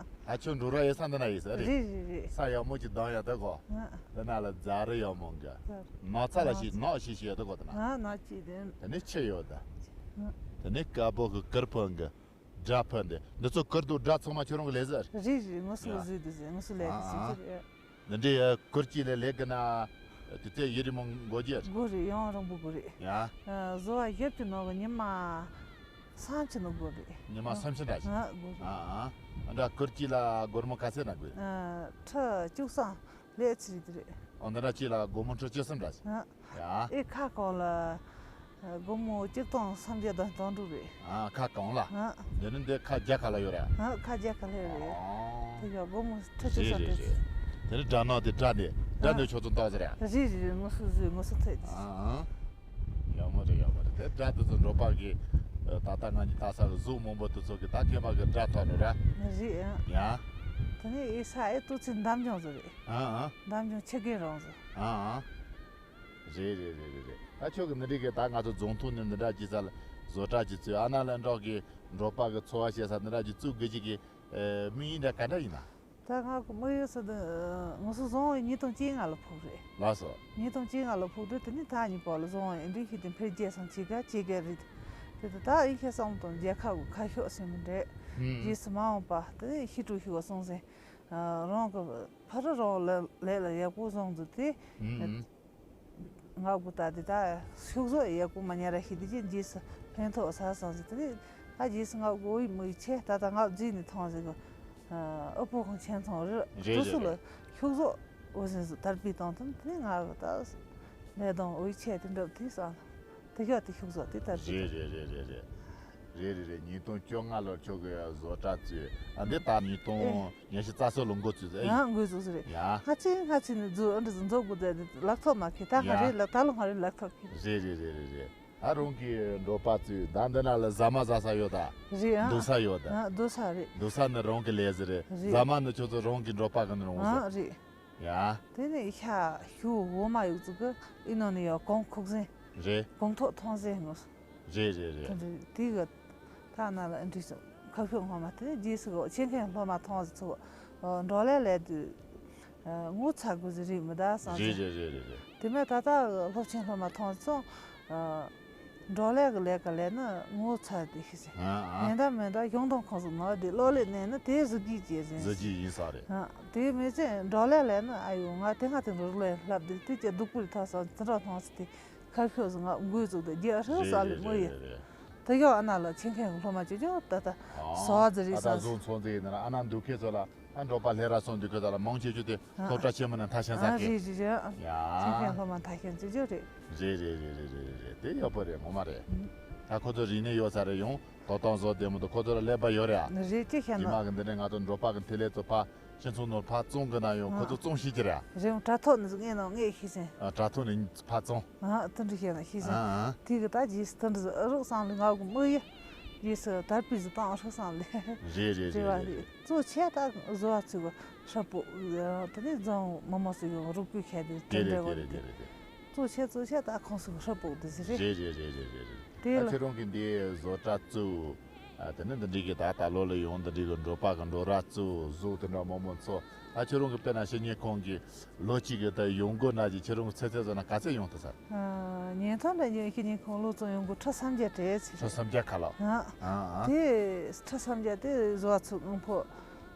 ཨ་ཁྱོད་འགྲོ་ར་ཡོད་ས་འདི་ན་ཡིན་ས་རེད། རེད་རེད་རེད། ས་ཡག་མོ་ཅིག་ལྡང་ཡ་དེ་གོ། ཨ་འདི་ན་ལ་རྫ་རི་ཡག་མོ་འགའ། ནགས་ཚལ་ལ་ཞིག་ནགས་ཞིག་ཞིག་ཡོད་དེ་གོ་དེ་ན། ཨ་ནགས་ཅིག་དེ། དེ་ནས་ཆུ་ཡོད་ད། དེ་ནས་དཀར་པོ་གི་གུར་ཕུང་གི་སྒྲ་ཕུང་དེ་འདི་ཚོ་གུར་དུ་སྒྲ་ཚང་མ་ཁྱོད་རང་གི་ལས་ཟེར། རེད་རེད། ངོ་སོ་ཨ་ཟོས་དུ་ཟེར་ངོ་སོ་ལས་ཨ་ཀྱི་ཨ། སུ་ཟེར། འདི་འདྲའི་གུར་གྱི་ལས་ལས་ཀྱི་ན་དེ་ཚེ་ཡི་རི་མོ་མགོ་རྒྱས། མགོ་རེད་ཡང་རང་པོ་མགོ་རེད། ཡ། བཟོ་བ་ཞབས་ཀྱི་ནང་གི་ཉི་མ་སུམ་ཅུ་ནང་མགོ་རེད། ཉི་མ་སུམ་ཅུ་འདྲ་ཞིག་ཨ་མགོ་རེད། ཨ་ཨ། འདྲ་གུར་གྱི་ལ་སྒོར་མོ་ག་ཚད་ན་དགོས། ཁྲི་བཅུ་གསུམ་ལས་ཚིག་དེ་རེད། ཨོ་འདི་འདྲ་གཅིག་ལ་སྒོར་མོ་ཁྲི་བཅུ་གསུམ་འདྲ་ཞིག་ཨ། ཡ། ཨེ་ཁ་གང་ལ། སྒོར་མོ་གཅིག་སྟོང་སུམ་བརྒྱ་དང་དོན་དྲུག་རེད། ཨ་ཁ་གང་ལ། ཨ། འདི་ནི་འདི་ཁ་བརྒྱ་ཁ་ལ་ཡོད་རེད། ཨ་ཁ་བརྒྱ་ཁ་ལ་ཡོད་རེད། ཨོ། དེ་ཡང་སྒོར་མོ་ཁྲི་བཅུ་རེད་ཙམ་རེད་རེད། དེ་ནི་སྒྲ་ནག་དེ་སྒྲ་འདི་སྒྲ་འདི་ཨ། ཁྱོད་ཚོ་འདག་ཟེར་ཡ། རེད་རེད་རེད། ངོ་སོ་བཟོས་ངོ་སོ་ཐོས་ཏེ། ཨ་ཨ། ཡག་མོ་རེད་ཡག་མོ་རེད། དེ་སྒྲ་དེ་ཚོ་འབྲོག་པ་གི་ད་ལྟ་ང་གཉིས་ལྟ་ས་གི་གཟུགས་མང་པོ་དེ་ཚོ་གི་ད་མཁས་པ་གི་སྒྲ་ཐོག་ནས་རེད། རེད་ཨ། ཡ། དེ་ནི་ཨེ་ས་ཨེ་ཏུ་ཚི་འདམ་ལྗོངས་ཚོ་རེད། ཨ་ཨ། འདམ་ལྗོངས་ཆུ་རྒན་རོང་ཚོ། ཨ་ཨ། རེད་རེད་རེད་རེད་རེད། ད་ཁྱོད་ཀྱི་འདི་འདྲའི་གི་ད་ང་ཚོ་རྫོང་ཐོག་ནས་འདི་འདྲ་ཅིག་ས་ལ་བཟོ་གྲྭ་ཅིག་བཙུགས་ཨ་ན་ལ་འབྲོག་གི་འབྲོག་པ་གི་འཚོ་བ་བྱེད་ས་འདི་འདྲ་ཅིག་བཙུགས་དགོས་ཅིག་གི་དམིགས་ཡུལ་འདྲ་ག་འདྲ་ཡིན་ན། ད་ང་གི་དམིགས་ཡུལ་ཟེར་དུས་ངོ་སོ་བཟང་བའི་ཉིས་སྟོང་བཅོ་ལྔ་ལ་ཕོག་རེད། ལགས་སོ། ཉིས་སྟོང་བཅོ་ལྔ་ལ་ཕོག་དུས་དེ་ནི་ད་གཉིས་པ་ལ་བཟང་བའི་འདི་ཤི་དེ་འཕེལ་རྒྱས་སང་ཅིག་ག་ཅིག་ག་རེད། དེ་ད་ད་ཨི་ཁེ་སང་དང་རྒྱལ་ཁབ་གི་ཁ་ཤོག་ཟེར་མི་འདྲ། རྗེས་སུ་མ་འོངས་པ་དེ་ནི་ཤི་ཀྲུའུ་ཤི་བ་སོང་ཟེར། རང་གི་ཕ་རི་རང་ལས་ལས་ལ་ཡག་པོ་བཟང་ཚུལ་དེ། ང་གུ་ད་དེ་ད་ཤུགས་བཟོ་ཡག་པོ་མ་ཉར་ར་ཤི་དེ་ཅི་རྗེས་སུ་ཕན་ཐོགས་ས་སང་ཟེར་དེ་ནི་ད་རྗེས་སུ་ང་གུ་འོ་ཡི་མོ་ཡི་ཆེ་ད་ད་ང་རྫིས་ནས་ཐོང་ཟེར་གི་ཨུ་པོ་ཁོང་ཆེན་ཚང་རི་རེད་དུ་སུ་ལ་རེད་ཤུགས་བཟོ་འོ་ཟེར་ཟེར་དར་སྤེལ་བཏང་དུས་དེ་ནི་ང་གུ་ད་ལས་དང་འོ་ཡི་ཆེ་དེ་འགྲུབ་དེ་སང་དེ་ཤོག་དེ་ཤུགས་བཟོ་དེ་དར་སྤེལ་རེད་རེད་རེད་རེད་རེད། རེད་རེད་རེད། ཉིས་སྟོང་བཅོ་ལྔ་ལོར་ཁྱོད་ཀྱི་བཟོ་གྲྭ་བཙུགས། ཨ་འདི་ད་ཉིས་སྟོང་ཨེ། ཉི་ཤུ་རྩ་གསུམ་ལོ་འགོ་བཙུགས་ཟེར། ཨེ་ཡིན། ཡང་འགོ་བཙུགས་ཟེར་རེད། ཡ། ང་ཚོས་ང་ཚོས་ནི་བཟོ་ཨ་འདྲ་ཟིག་བཟོ་དགོས་ཟེར་ནས་ལག་ཐོག་མ་ཁེལ། ད་ང་ཡ། རེད་ལག་ད་ལོ་ང་རེ་ལག་ཐོག་ཁེལ། རེད་རེད་རེད་རེད་རེད། ད་རང་གི་འབྲོག་པ་བཙུགས། ད་འདི་ན་ལ་ཟ་མ་ཟ་ས་ཡོད་ད། རེད་ཨ། འདུག་ས་ཡོད་ད། ཨ་འདུག་ས་རེད། འདུག་ས་ནི་རང་གི་ལས་ཟིག་རེད། རེད། ཟ་མ་ནི་ཁྱོད་ཚོ་རང་གི་འབྲོག་པ་གི་ནི་རང་ཟིག་ཨ་རེད། ཡ། དེ་ནས་ཤ་ཤུ་འོ་མ་ཡོད་ཚུལ་གི་ཨི་ནོ་ནི་ཡོད་གོང་ཁུག་ཟན། རེད། གོང་ཐོག་ཐོང་ཟན་ངོ་། རེད་རེད་རེད། དེ་འདྲ་དེ་གི་ཐ་ན་ལ་ཨ་འདྲི་སོང་། ཁ་ཤོག་སྔོན་མ་དེ་རྗེས་སུ་གོ་ཆེད་མཁན་སློབ་མ་ཐོང་ཟིག་ཚོ་འབྲོག་ལས་ལས་དུས་ངོ་ཚ་དགོས་ཟིག་རེད་མི་ད་སང་རེད་ཟིག་རེད་རེད་རེད་རེད། དེ་མ་ད་ལྟ་གི་སློབ་ཆེན་སློབ་མ་ཐོང་ཟིག་ཚོ། འབྲོག་ལས་ཀྱི་ལས་ཀ་ལས་ན་ངོ་ཚ་དེ་ཤི་ཟིན། ཨ་ཨ། མེ་མདའ་མེ་མདའ་གཞུང་དང་ཁོངས་སུ་ནོར་དེ་གློག་ཀླད་ནས་ན་དེ་གཟི་བརྗིད་ཅན་ཟིན། གཟི་བརྗིད་ཡིན་ས་རེད། ཨ་དེ་མི་ཚེ་འབྲོག་ལས་ལས་ན་ཨ་ཡོ་ང་དེ་ང་དེ་འབྲོག་ལས་ལྷབ་དེ་དེ་ཅི་སྡུག་པོ་རེད་ཐག་སང་དེ་འདྲ་མཐོང་སི་དེ་ཁ་ཤོ་ཟིན་ང་འགོས་བཙུགས་དེ་རྒྱ་ཧྲི་ས་ལི་མོ་ཡི། དེ་ཡང་ཨ་ན་ལ་ཆེད་མཁན་གི་སློབ་མ་ཅོ་ཅོ་ད་ད་སོ་བ་ཟི་རེད་ས། ཨ་ད་བཟོ་ཚོང་རྫས་ཡིན་ན་ཨ་ན་འདུག་ཁེ་ཚོ་ལ། ཨ་འབྲོག་པ་ལྷས་ར་སོང་དུས་ཁོ་ད་ལ་མང་ཆེ་ཆུ་དེ་ཨ་སློབ་གྲྭ་ཆེན་མོ་ནས་མཐར་ཕྱིན་ས་ཨ་ཀེ། རེད་རེད་རེད། ཡ། ཆེད་མཁན་སློབ་མ་མཐར་ཕྱིན་ཅི་ཅོ་རེད། རེད་རེད་རེད། དེ་ཡག་པོ་རེད་ངོ་མ་རེད། ཨ་ཁོ་ཚོ་རིག་གནས་ཡོད་ས་རེད། ཡང་ཐོབ་ཐང་བཟོ་བདེ་མོ་འདུག་ཁོ་ཚོ་ལ་ཀླད་པ་ཡོད་རེད་ཨ། རེད་ཅི་ཤེས་ན། རྗེས་མ་གི་འདི་ནས་ང་ཚོ་འབྲོག་པ་གི་འཕྲིན་ལས་ཚོ་ཕར་སྤྱི་ཚོགས་ནང་ཕར་བཙོང་གི་ན་ཡང་ཁོ་ཚོ་བཙོང་ཤེས་ཀྱི་རེད་ཨ། རེད་དྲ་ཐོག་ནས་ངས་ནང་ངས་ཤེས་ཟིན། ཨ་དྲ་ཐོག་ནས་ཕར་བཙོང་། ཨ་དེ་འདྲ་བཤད་ན་ཤེས་ཟིན། ཨ་ཨ། དེ་གི་ད་རྗེས་སུ་དེ་འདྲ་རོགས་སང་ལ་ང་གི་མི་ཡ། རྗེས་སུ་དར་སྤེལ་ཟིག་བཏང་རོགས་སང་ལ། རེད་རེད་རེད་རེད། གཙོ་ཆེ་ད་བཟོ་བ་ཚོས་ཧྲ་པོ། དེ་ནས་རྫོང་མི་མང་སུ་ཡོང་རོགས་སྐུལ་བྱས་ཏེ་དེ་དེ་རེད་འདྲ་བ་དེ་རེད་རེད། དེ་རེད་དེ་རེད། གཙོ་ཆེ་གཙོ་ཆེ་ད་ཁོང་སུ་ཧྲ་པོ་དེ་ཟིག་རེད། རེད་རེད་རེད་རེད་རེད། དེ་ལ་ཁྱེད་རང་གི་འདི་བཟོ་གྲྭ་བཙུགས། ཨ་དེ་ནས་འདི་འདྲའི་གི་ད་ད་ལོ་ལ་ཡོང་འདི་འདྲའི་གི་འབྲོག་པ་གི་འབྲོག་ར་བཙུགས་གཟུགས་དེ་འདྲ་མང་མང་ཚོ། ཨ་ཁྱེད་རང་གི་དཔེར་ན་བཤེས་གཉེན་ཁང་གི་ལོ་གཅིག་གི་ད་ཡོང་སྒོ་ན་གི་ཁྱེད་རང་གི་ཚེ་ཚད་བཟོ་ན་ག་ཚད་ཡོང་ཐུབ་ས། ཨ་ཉིན་ཐོ་ལ་ཉིན་བཤེས་གཉེན་ཁང་ལོ་ཙམ་ཡོང་སྒོ་ཁྲི་སུམ་བརྒྱ་བྲལ་ཚེ། ཁྲི་སུམ་བརྒྱ་ཁ་ལོ། ཨ་ཨ། དེ་ཁྲི་སུམ་བརྒྱ་དེ་བཟོ་བ་ཚོ་དངོས་པོ།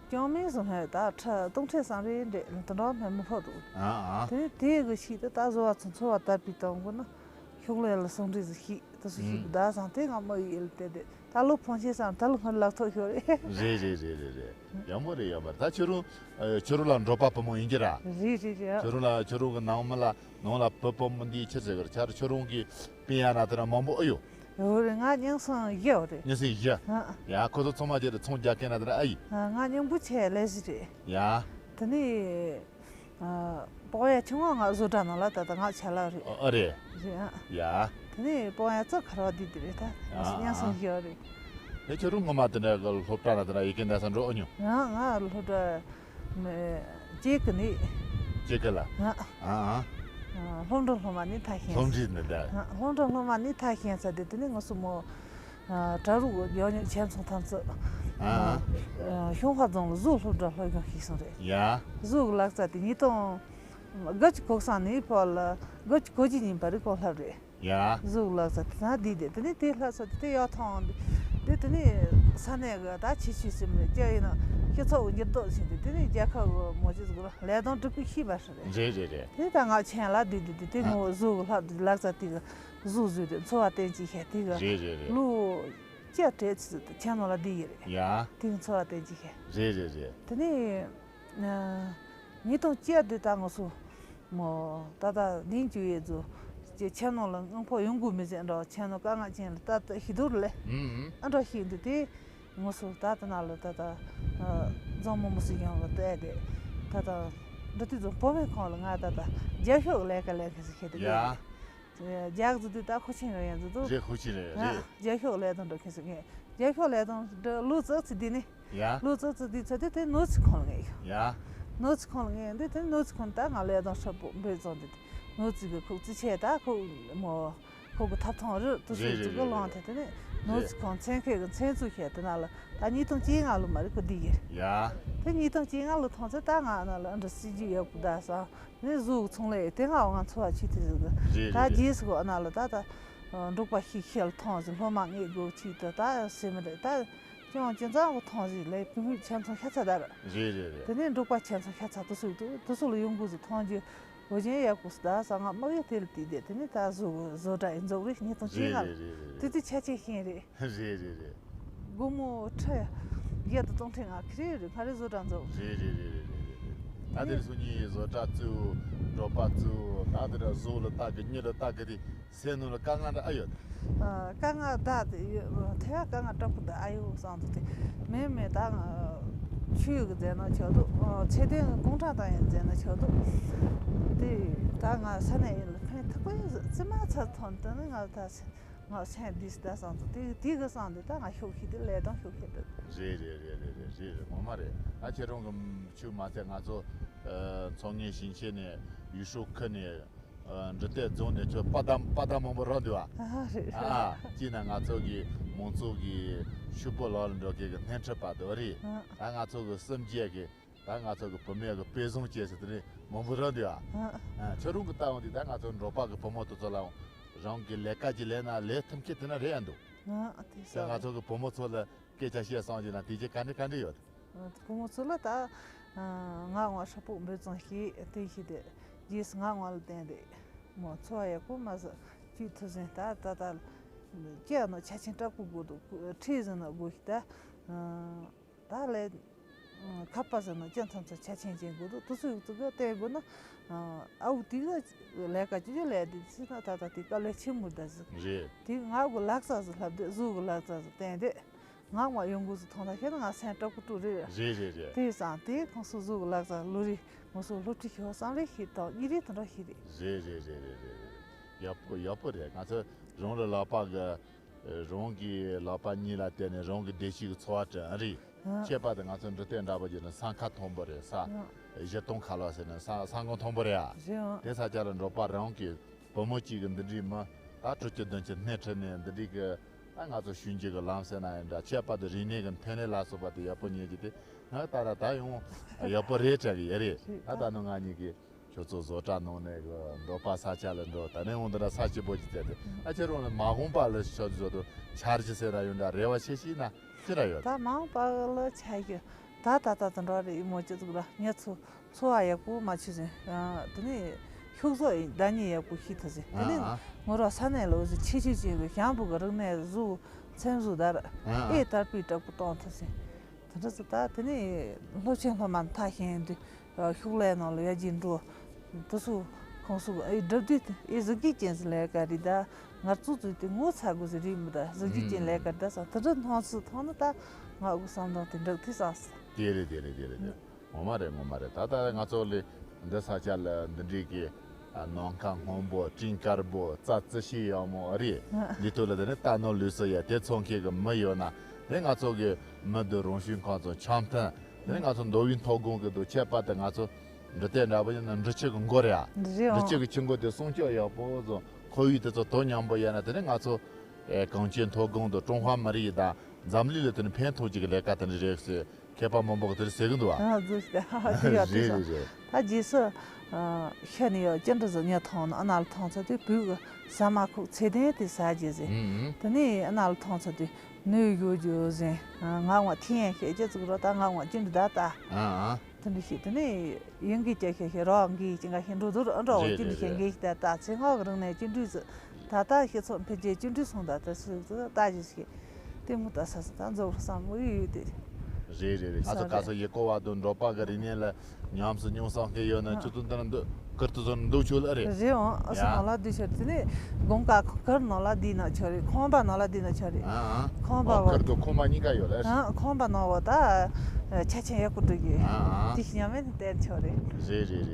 ཅང་མིན་སོང་ཧེ་ད་ཁྲི་སྟོང་ཁྲི་སང་རེ་འདྲེ་དེ་འདྲ་མེད་མི་ཕོག་འདུག་ཨ་ཨ། དེ་དེ་གི་ཞིག་ཏུ་ད་བཟོ་བ་ཚོ་འཚོ་བ་དར་སྤེལ་གཏོང་དགོས་ན་ཤོག་ལེ་ལ་སོང་འདྲེ་ཟིག་ཤིག་དུ་སུ་ཞིག་ཨུམ། ད་སང་དེ་ང་མ་ཡིད་ལ་དེ་དེ་ད་ལོ་ཕོན་ཆེ་སང་ད་ལོ་སྔར་ལག་ཐོག་ཤོར་རེད། རེད་རེད་རེད་རེད་རེད། ཡག་མོ་རེད་ཡག་མོ་རེད། ད་ཁྱོད་རང་ཨ་ཁྱོད་རང་ལ་འབྲོག་པ་བུ་མོ་ཡིན་གྱི་ར། རེད་རེད་རེད། ཁྱོད་རང་ལ་ཁྱོད་རང་གི་ནང་མི་ལ་ནང་ལ་བུ་བུ་མོ་འདིའི་ཆེད་ཟེར་གི་ར་ཆ་ར་ཁྱོད་རང་གི་སྤུན་ཡ་ན་དེ་ར་མང་པོ་ཨེ་ཡོད། ཡོད་རེད། ང་མཉམ་སོང་བཞི་ཡོད་རེད། མཉམ་སོང་བཞི། ཨ། ཡ་ཁོ་ཚོ་ཚང་མ་བརྗེ་རེད་ཚོང་རྒྱག་མཁན་ན་དེ་ར་ཨེ་ཡིན། ང་མཉམ་པོ་ཆེ་ལས་བཞི་རེད། ཡ། དེ་ནས། ཨ། པོ་ཡ་ཆུང་བ་ང་བཟོ་གྲྭ་ནང་ལ་ད་ལྟ་ང་ཆ་ལག་རེད། ཨ་རེད། རེད་ཨ། ཡ། དེ་ནས་པོ་ཡ་ཙོ་ཁ་རོ་དི་དི་རེད་ད། ཨ་ཨ། ཉང་སང་ཞོ་རེད། ཨེ་ཁྱོད་རང་ངོ་མ་དེ་འདྲ་གི་སློབ་གྲྭ་ན་དེ་འདྲ་ཡི་གེ་འདྲ་ས་འགྲོ་ཨ་མྱོང་། ང་ང་སློབ་གྲྭ་མི་གཅིག་གི་ནི། གཅིག་གི་ལ། ཨ་ཨ། ཨ་ཨ། སློབ་འབྲིང་སློབ་མ་ནི་ཐ་ཤན། སློབ་འབྲིང་ནི་ད། ཨ་སློབ་འབྲིང་སློབ་མ་ནི་ཐ་ཤན་ས་དེ་དེ་ནས་ང་སུ་མོ། ཨ་གྲྭ་རུ་ཡོ་ཉོ་ཆེན་ཚོང་ཐམས་ཅད། ཨ། ཨ་ཤོང་ཧྭ་རྫོང་ལ་གཟུགས་སློབ་གྲྭ་སློབ་སྦྱོང་ཞིག་སོང་རེད། ཡ། གཟུགས་ལག་རྩལ་དེ་ཉིས་སྟོང་དགུ་བཅུ་གོ་གསུམ་ནས་ཕོ་ལ་དགུ་བཅུ་གོ་བརྒྱད་ཉིན་པ་རེ་གོང་ལྷབ་རེད། ཡ། གཟུགས་ལག་རྩལ་དེ་ཚང་བསྡུས་ཏེ་དེ་ནས་དེ་ལྷ་ས་དེ་དེ་ཡག་ཐོང་དེ་དེ་ནས་ས་གནས་གི་ད་ཆེ་ཆུང་སེམས་རེད་ཀྱ་ཡིན་ན་སྤྱི་ཚོགས་འགྱུར་ལྡོག་ཕྱིན་ཏེ་དེ་ནས་རྒྱལ་ཁབ་གི་མོ་ཅི་ཟིག་ལ་ལས་དོན་སྒྲུབ་ཀྱི་ཤེས་པ་ཞིག་རེད། རེད་རེད་རེད། དེ་ད་ང་ཆེན་ལ་བསྡུས་ཏེ་དེ་དེ་ངོ་གཟུགས་ལྷབ་དེ་ལག་རྩལ་དེ་གི་གཟུགས་བཟོས་ཏེ་འཚོ་བ་བརྟན་གྱིས་ཤེས་དེ་གི་རེད་རེད་རེད། ལོ་བཅུ་བྲལ་ཚུལ་དུ་ཁྱེད་ནང་ལ་བསྡད་ཡོད་རེད། ཡ། དེ་གི་འཚོ་བ་བརྟན་གྱིས་ཤེས། རེད་རེད་རེད། དེ་ནས་ཨ་ཉིས་སྟོང་བཅུ་དུས་ད་ང་སུ་མོ་ད་ལྟ་ལིང་ཅུ་ཡེ་ཛུ་ཀྱི་ཁྱེད་ནང་ལ་དངོས་པོ་ཡོང་དགོས་མི་ཟེར་འདྲ་ཁྱེད་ནང་དཀའ་ངལ་ཅན་ལ་ད་ལྟ་ཤི་དུར་ལས་ཨ་འདྲ་ཤི་འདུག་དེ། ངོ་སོ་ད་ལྟ་ན་ལོ་ད་ལྟ་ཨ་རྫོང་མི་མོ་སུ་ཡོང་བ་བལྟས་ཏེ་ད་ལྟ་འདི་དུས་རྫོང་བུད་མེད་ཁང་ལ་ང་ད་ལྟ་རྒྱབ་ཤོག་ལས་ཀ་ལས་མཁན་ཟིག་ཤེས་ཏེ་ཡ། རྒྱག་ཟིག་དུས་ད་ཁོ་ཆེན་རེ་ཡང་ཟིག་དུ་རེད་ཁོ་ཆེན་རེ་རེད། རྒྱབ་ཤོག་ལས་དང་འགྲོ་མཁན་ཟིག་ངས་རྒྱབ་ཤོག་ལས་དང་འགྲོ་ལོ་ཙག་ཙི་དུས་ནི་ཡ། ལོ་ཙག་ཙི་དུས་ཚོད་དུ་དེ་ནོར་ཚི་ཁང་ལ་ངས་ཡོད། ཡ། ནོར་ཚི་ཁང་ལ་ངས་འདི་དེ་ནོར་ཚི་ཁང་ད་ང་ལས་དང་ཧྲ་པོ་འབོད་ཙང་དུས་ནོར་ཚི་གི་ཁུག་ཙི་ཆེ་ད་ཁོ་མོ། ཁོ་གི་ཐབ་ཚང་རི་དུ་སུ་རེད་ཅིག་གི་རེད་ལང་རེད་ཐེ་དེ་ནས་ནོར་རེད། ཚི་ཁང་མཚན་ཁེ་གི་མཚན་ཚུ་ཤེས་དེ་ན་ལ་ད་ཉིས་སྟོང་བཅོ་ལྔ་ལོ་མ་རེད་ཁོ་འདི་ཡིན། ཡ། དེ་ཉིས་སྟོང་བཅོ་ལྔ་ལོ་ཐོང་ཚེ་ད་ང་ན་ལ་འདྲ་སྲིད་ཇུས་ཡག་པོ་ད་སང་ནས་བཟོ་གི་ཚོང་ལས་དེ་ང་ང་འཚོ་བ་ཆུ་དེ་ཟིག་གི་རེད་ད་རེད་རྗེས་རེད། སུ་གི་ན་ལ་ད་ད་འབྲོག་པ་ཤིག་ཤེལ་ཐོང་ཟིག་སློབ་མ་ངས་དགོས་ཆུ་དེ་ད་སེམས་རེད་ད་ཅང་ཅི་ཙང་གི་ཐོང་ཟིག་ལས་བུད་མེད་ཆ་ཚང་ཤ་ཚ་ད་ར། རེད་རེད་རེད། དེ་ནས་འབྲོག་པ་ཆ་ཚང་ཤ་ཚ་དུ་སུ་དུ་དུ་སུ་ལ་ཡོང་དགོས་ཟིག་ཐོང་རྒྱུ། འོ་ཅན་ཡག་པོ་སི་ད་ས་ང་དམག་ཡོད་དེ་ལ་དུས་དེ་དེ་ནི་ད་བཟོ་བཟོ་གྲྭ་ཡི་འཛུགས་རེས་ཉིས་སྟོང་བཅོ་ལྔ་རེད་རེད་རེད་རེད། དེ་དུས་ཆ་ཆེ་ཤེས་རེད། རེད་རེད་རེད། སྒོར་མོ་ཁྲི་བརྒྱད་དང་སྟོང་ཁྲི་ལྔ་ཁི་རེ་རེད་ཁ་རེ་བཟོ་གྲྭ་འཛུགས། རེད་རེད་རེད་རེད་རེད་རེད། ད་དེར་སུ་གཉིས་བཟོ་གྲྭ་བཙུགས་འབྲོག་པ་བཙུགས་ ད་དེ་འདྲ་གཟུགས་ལ་ལྟ་གི་གཉིད་ལ་ལྟ་གི་དེ་སེམས་ནང་ལ་དཀའ་ངལ་འདྲ་ཨ་ཡོད། ཨ། དཀའ་ངལ་ད་དེ་ཡོད། ཐེ་བ་དཀའ་ངལ་དྲག་པོ་འདུག་ཨ་ཡོ་བསམ་འདུག་དེ་མེད་མེད་ད་ང་ཆོས་གི་མཛད་ན་ཆོག་འདུག་ཨ། ཚེ་བརྟན་གུང་ཁྲན་ཏང་ཡོན་མཛད་ན་ཆོག་འདུག་དེ་ད་ང་ས་གནས་ཡིན་ལ་ཕན་ཐོགས་པ་ཡོད་ཙི་མ་ཚ་ཐོན་དུ་ནི་ང་ད་ང་སེམས་བདེ་སི་ད་བསམ་འདུག་དེ་དེ་གི་བསམ་འདུག་ད་ང་ཤོག་ཤིག་དེ་ལས་དང་ཤོག་ཤིག་དེ། རེད་རེད། ངོ་མ་རེད། ད་ཁྱེད་རང་གི་ཆོས་མ་ཚད་ང་ཚོ་ཨ། མཚོ་སྔོན་ཞིང་ཆེན་ནས་ཡུས་ཧྲུའུ་ཁུལ་ནས། ཨ། འབྲི་ཏའི་རྫོང་ནས་ཁྱོད་པ་དམ་པ་དམ་མང་པོ་རག་འདུག་ཨ། ཨ། རེད། ཨ། ཅིག་ན་ང་ཚོ་གི་མང་ཚོགས་ཀྱི་ཕྱུག་པོ་ལག་ལ་འགྲོ་མཁན་གྱི་སྣེ་ཁྲིད་པ་དེ་རེད། ཨ། ད་ང་ཚོ་གི་སེམས་བསྐྱེད་ཀྱི་ད་ང་ཚོ་གི་བུད་མེད་ཀྱི་དཔེ་བཟང་བཅས་སུ་དེ་ནས་མང་པོ་རག་འདུག་ཨ། ཨ། ཨ། ཁྱོད་རང་གི་ལྟ་བ་འདི་ད་ང་ཚོ་འབྲོག་པ་གི་བུ་མོ་དེ་ཚོ་ལའང་རང་གི་ལས་ཀ་ཅིག་ལས་ན་ལས་ཐུབ་མཁན་དེ་ན་རེད་ཨ་འདུག་ཨ། དེ་ད་ང་ཚོ་གི་བུ་མོ་ཚོ་ལ་སྐད་ཆ་བཤད་སོང་ཅིག་ན་དེ་རྗེས་ག་འདྲ་ག་འདྲ་ཡོད། བུ་མོ་ཚོ་ལ་ད་ང་ང་ཧྲ་པོ་འབད་བརྩོན་བྱེད་དེ་བྱེད་དེ་རྗེས་སུ་ང་ང་ལ་བརྟེན་ཏེ་མོ་འཚོ་བ་ཡག་པོ་མ་ཟ་བཅུག་ཐུབ་ཟིན། ད་ད་ད་སྐྱེ་ནོ་ཆ་ཆེན་དྲག་པོ་དགོས་འདུག་ཁྲིད་ཟིན་ན་དགོས་ཤི་ད་ད་ལས་ཁ་པ་ཟིན་ན་སྐྱེ་མཚམས་ཚོ་ཆ་ཆེན་ཅན་དགོས་འདུག་དུ་སུ་ཡུག་ཙི་ག་བརྟེན་དགོས་ན་ཨ་བུ་དེ་ག་ལས་ཀ་ཅི་ཅི་ལས་དེ་ཚི་ན་ད་ད་དེ་དཀའ་ལས་ཆེན་མོ་ད་ཟིག་རེད། དེ་ང་གི་ལག་རྩལ་ཟིག་ལྷབ་དེ་གཟུགས་གི་ལག་རྩལ་ཟིག་བརྟེན་དེ། ངག་མ་ཡོང་དགོས་སུ་མཐོང་ད་ཤེས་ན་ང་སེམས་དྲག་པོ་དྲུག་རེད། རེད་རེད་རེད། དེ་བསམ་དེ་ཁོང་སོ་གཟུགས་ལག་རྩལ་བློ་རིག་ངོ་སོ་སློབ་ཁྲིད་ཤོག་བསམ་རེ་ཤེས་དང་གཉིས་རེ་དང་འདྲ་ཤེས་རེད། རེད་རེད། ཡག་པོ་ཡག་པོ་རེད། ང་ཚོ་རང་ལ་ལག་པ་གི་རང་གི་ལག་པ་གཉིས་ལ་བརྟེན་ནས་རང་གི་བདེ་སྐྱིད་ཀྱི་འཚོ་བ་དྲན་རེད། ཨ། ཁྱད་པར་དུ་ང་ཚོ་འབྲི་ཏའི་འདྲ་པོ་བརྒྱུད་ནས་ས་ཁ་མཐོན་པོ་རེད། ས་ཨ། བཞི་སྟོང་ཁ་ལོ་ཟེར་ནས་ས་ས་ཁོངས་མཐོན་པོ་རེད་ཨ། རེད་ཨ། དེ་ས་ཆ་ལ་འབྲོག་པ་རང་གི་བུ་མོ་གཅིག་གི་འདི་འདྲའི་མི་ད་དྲུག་ཅུ་བདུན་ཅུ་སྣེ་ཁྲིད་ནས་འདི་འདྲའི་གི་ད་ང་ཚོ་ཞུན་རྒྱུ་གི་ལམ་ཟེར་ན་ཡང་འདྲ། ཁྱད་པར་དུ་རིག་གནས་ཀྱི་ཐོན་ལས་ལ་སོགས་པ་དེ་ཡག་པོ་ཉན་རྒྱུ་དེ་ང་ད་ལྟ་ད་ཡང་ཡག་པོ་རེད་དྲན་གི་ཡོད་རེད། ད་ད་ནི་ང་གཉིས་ཀྱིས་ཁྱོད་ཚོ་བཟོ་གྲྭ་ནང་ནས་གི་འབྲོག་པ་ས་ཆ་ལ་འགྲོ་ད་ནས་འོང་འདི་འདྲ་ས་སྐྱིད་པོ་ཅིག་བཙལ་ཏེ་ད་ཁྱེད་རང་ལ་མ་འོངས་པ་ལ་ཤོད་བཟོ་དུ་འཆར་གཞི་ཟེར་ན་ཡང་འདྲ་རེ་བ་ཆེ་ཞིག་ན། ཅི་ར་ཡོད། ད་མང་པ་ལ་ཆ་རྒྱུ། ད་ད་ད་དུ་འགྲོ་རེ་ཡིན་མོ་ཅི་ཟིག་ར་ངས་ཚོ་འཚོ་བ་ཡག་པོ་མ་བྱུང་ཟིན། དེ་ནས་ཤུགས་སོགས་ཡིན་བདག་ཉིད་ཡག་པོ་ཤི་ཐུབ་ཟིན། དེ་ནས་ཨ་ཨ། ངོ་ར་ས་གནས་ལོ་ཟི་ཆེ་ཆེ་ཆེ་གི་ཞང་བུ་གི་རིག་གནས་གཟུགས་ཚེམ་གཟུགས་དར་ཨ་ཨ། ཨེ་དར་སྤེལ་དྲག་པོ་གཏོང་ཐུབ་ཟིན། དེ་འདྲ་ཟིག་ད་དེ་ནས་སློབ་ཆེན་སློབ་མ་མཐའ་ཤེས་དུས། ཤུགས་ལས་ནང་ལ་ཡར་རྒྱས་འགྲོ། དུ་སུ་ཁོང་སུ་ཨེ་སྒྲུབ་དུས་ཨེ་གཟི་བརྗིད་ཅན་ཟི་ལས་ཀ་རི་ད་ངར་ཙུ་ཙུ་དེ་ངོ་ཚ་དགོས་ཟི་རི་མི་ད་གཟི་བརྗིད་ཅན་ལས་ཀ་རི་ད་ས་དུ་སྒྲུབ་སྣང་ཚུལ་མཐོང་ན་ད་ང་དགོས་བསམ་དང་དེ་འགྲུབ་དུས་ས་སི། དེ་རེད་དེ་རེད་དེ་རེད་དེ་རེད། ངོ་མ་རེད་ངོ་མ་རེད། ད་ལྟ་ང་ཚོ་ལས་འདི་ས་ཆ་ལ་འདི་འདྲའི་གི་ནམ་མཁའ་སྔོན་པོ་སྤྲིན་དཀར་པོ་རྩྭ་རྩི་ཤིང་ཡག་མོ་རེད། འདི་ཐོག་ལ་དེ་ནས་རྟ་ནོར་ལུག་གསོ་ཡ་དེ་ཚོང་མཁན་གི་མི་ཡོད་ན་དེ་ང་ཚོ་གི་མི་འདི་རང་བྱུང་ཁམས་ཚོ་འཆམ་མཐུན། དེ་ནས་ང་ཚོ་མདོ་དབུས་མཐོ་སྒང་གི་འདུག་ཁྱད་པར་དུ་ང་ཚོ་འབྲི་ཏའི་འདྲ་པོ་ཡིན་ན་འབྲི་ཆུ་གི་མགོ་རེད་ཨ། འབྲི་རེད་འབྲི་ཨང་། ཆུ་གི་ཆུ་མགོ་དེ་སྲུང་སྐྱོབ་ཡག་པོ་བཟོ་ཁོར་ཡུག་དེ་ཚོ་དོ་མཉམ་པོ་ཡིན་ན་དེ་ནས་ང་ཚོ་ཨེ་གངས་ཅན་མཐོ་སྒང་དུ་ཀྲུང་ཧྭ་མི་རིགས་དང་འཛམ་གླིང་ལ་དེ་ནས་ཕན་ཐོགས་ཀྱི་ལས་ཀ་དེ་འདྲ་རེད་ཟེར་མཁས་པ་མང་པོ་གི་དེ་རེད་ཟེར་གི་འདུག་ཨ། ཨ་ཟོ་ཤི་ད་ཧ་ཧ་ཅི་ཡག་རེད་དེ་རེད་སོང་རེད། ད་རྗེས་སུ་ཤ་ནི་ཡོད་ཅི་འདྲ་ཟོ་ཉ་ཐོང་ན་ཨ་ན་ལ་ཐོང་ཚ་དེ་བུ་གི་ཟ་མ་ཁུག་ཚེ་ལྡན་དེ་ཟ་རྗེས་ཟེར། ཨུ་ཨུ། དེ་ནས་ཨ་ན་ལ་ཐོང་ཚ་དེ། ནུས་ཡོད་རྒྱུ་ཟིན། ངག་དབང་ཐི་ཡན་ཤེས་ཅི་ཙུག་རོ་ད་ངག་དབང་ཅི་འདྲི་ད་ད། ཨ་ཨ། དེ་འདྲི་ཤེས་དེ་ནས་ཡིན་གི་ཅི་ཤེས་ཤེས་རོ་འགི་ཅི་འགའ་ཤེས་འགྲོ་དུར་ཨ་འགྲོ་བ་རེད་ཅི་འདྲི་རེད་ཤེས་རེད། འགི་ད་ད་ཚེ་སྔོན་གི་རིང་ནས་ཅི་འདྲི་ཟི། ད་ད་ཤེས་ཚོད་འཕེལ་རྒྱས་ཅི་འདྲི་སོང་ད་ད་སུ་ད་ད་ཅི་ཤེས། དེ་མོ་ད་ས་ས་ད་འཛོག་བསམ་བློ་ཡོད་དེ། རེད་རེད་རེད། ང་ཚོ་ག་ས་ཡི་གོ་བ་དུ་འབྲོག་པ་གི་རིག་གནས་ལ། ཉམས་སུ་མྱོང་བསམ་མཁན་ཡོད་ན་ཁྱོད་ཚོ་འདི་ན་འདུག་ཁུར་དུ་ཚོ་འདུག་ཆོག་ལ་རེད། རེད་འོང་ཨ་སུ་ཡ། ནང་ལ་འདུག་ཆོག་དེ་ནས་དགོང་ཀ་ཁུར་ནང་ལ་འདུག་ན་ཆོག་རེད། ཁང་པ་ནང་ལ་འདུག་ན་ཆོག་རེད། ཨ་ཨ། ཁང་པ་ཨོ་བ་ཁུར་དུ་ཁང་པ་གཉིས་ཀ་ཡོད་ལ་རེད། ཨ་ཁང་པ་ནང་བ་ད་ཆ་ཆེན་ཡག་པོ་འགྲོ་གི་ཨ་ཨ། དེ་ཤི་ཉམས་མེད་བསྟན་ཆོག་རེད། རེད་རེད།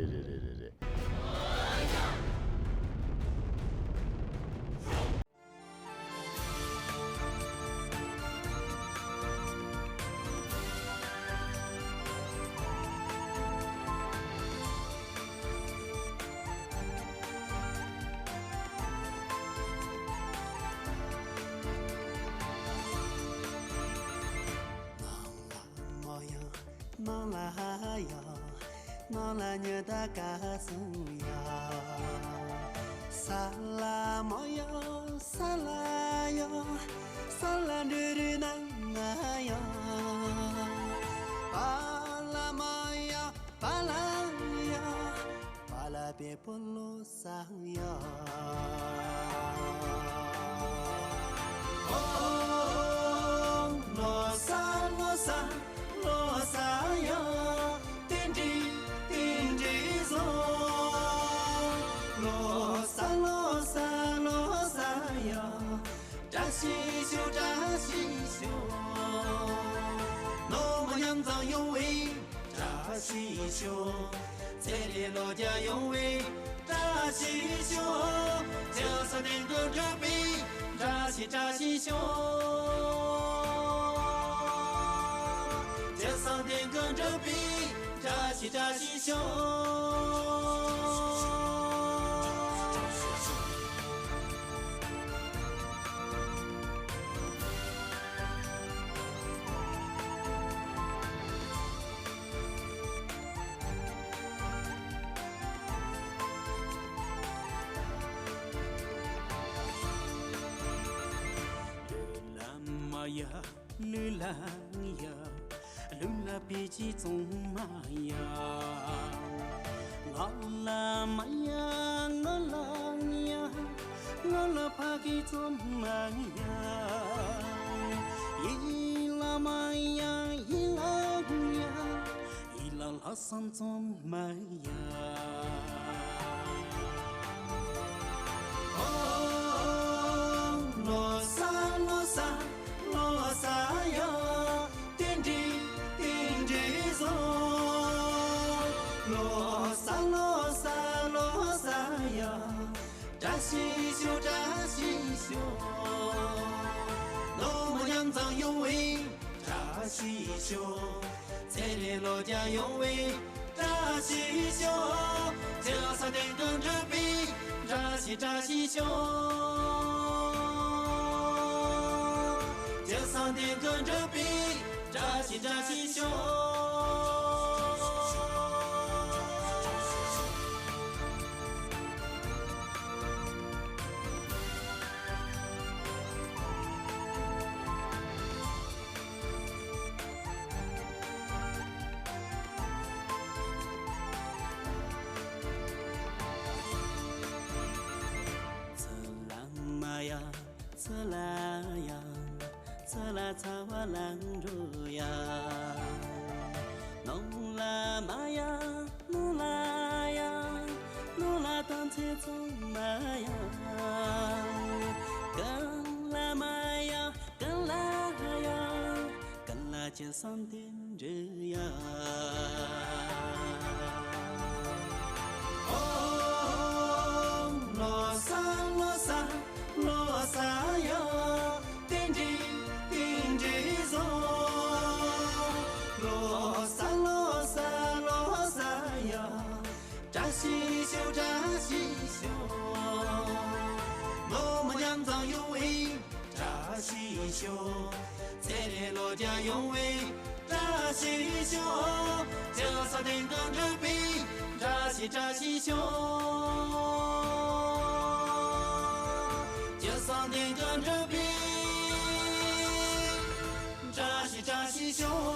ནང་ལ་ཡོད། ནང་ལ་ཉི་ཟླ་ག་སུ་ཡོད། ས་ལ་མོ་ཡོད། ས་ལ་ཡོད། ས་ལ་འབྲུ་རིགས་ནང་ང་ཡོད། པ་ལ་མོ་ཡོད། པ་ལ་ཡོད། པ་ལ་པེ་པོ་ལོ་ས་ཡོད། ཨོ་ལོ་ས་ལོ་ས། ལོ་ས་ཡ། ཏིང་ཏིང་ཏིང་ཏིང་ཟོ། ལོ་ ཞིག་ཤོག་ཚེ་རིང་ལོ་བརྒྱ་ཡོང་བའི་བཀྲ་ཤིས་ཤོག་ཇོ་བོ་རྗེ་གདན་དུ་འགྲོ་བའི་བཀྲ་ཤིས་བཀྲ་ཤིས་ཤོག་ཇོ་བོ་རྗེ་གདན་དུ་འགྲོ་བའི་བཀྲ་ཤིས་བཀྲ་ཤིས་ཤོག་ལུས་ལ་མ་ཡ། ལུས་ལ་ཡ། ལུས་ལ་བདེ་སྐྱིད་བཙོང་མ་ཡ། ངག་ལ་མ་ཡ། ངག་ལ་ཡ། ངག་ལ་ཕ་གི་བཙོང་མ་ཡ། ཡིད་ལ་མ་ཡ། ཡིད་ལ་ཡ། ཡིད་ལ་ལྷག་བསམ་བཙོང་མ་ཡ། ཨོ། ལོ་གསར་ལོ་གསར་ལོ་གསར་ཡ། རྟེན་འབྲེལ་རྟེན་འབྲེལ་བཟང་། ལོ་གསར་ལོ་གསར་ལོ་གསར་ཡ། བཀྲ་ཤིས་ཤོག་བཀྲ་ཤིས་ཤོག་ནོར་མ་ཉམ་ཚང་ཡོང་བའི་བཀྲ་ཤིས་ཤོག་ཚེ་རིང་ལོ་བརྒྱ་ཡོང་བའི་བཀྲ་ཤིས་ཤོག་ཇོ་བོ་རྗེ་གདན་དུ་འགྲོ་བའི་བཀྲ་ཤིས་བཀྲ་ཤིས་ཤོག་ཇོ་བོ་རྗེ་གདན་དུ་འགྲོ་བའི་བཀྲ་ཤིས་བཀྲ་ཤིས་ཤོག་ཚེ་ལ་མ་ཡ། ཚེ་ལ་ཡ། ཚེ་ལ་ཚ་བ་ལ་འགྲོ་ཡ། ནོར་ལ་མ་ཡ། ནོར་ལ་ཡ། ནོར་ལ་དང་ཚེ་ཚང་མ་ཡ། ཀུན་ལ་མ་ཡ། ཀུན་ལ་ཡ། ཀུན་ལ་ཅི་བསམ་དེ་འགྲུབ་ཡ། ཨོ། ལོ་གསར་ལོ་གསར་ལོ་གསར་ཡ། རྟེན་འབྲེལ་རྟེན་འབྲེལ་བཟང་། ལོ་གསར་ལོ་གསར་ལོ་གསར་ཡ། བཀྲ་ཤིས་ཤོག་བཀྲ་ཤིས་ཤོག་ནོར་མ་ཉམ་ཚང་ཡོང་བའི་བཀྲ་ཤིས་ཤོག་ཚེ་རིང་ལོ་བརྒྱ་ཡོང་བའི་བཀྲ་ཤིས་ཤོག་ཇོ་བོ་རྗེ་གདན་དུ་འགྲོ་བའི་བཀྲ་ཤིས་བཀྲ་ཤིས་ཤོག་ཇོ་བོ་རྗེ་གདན་དུ་འགྲོ་བའི་བཀྲ་ཤིས་བཀྲ་ཤིས་ཤོག་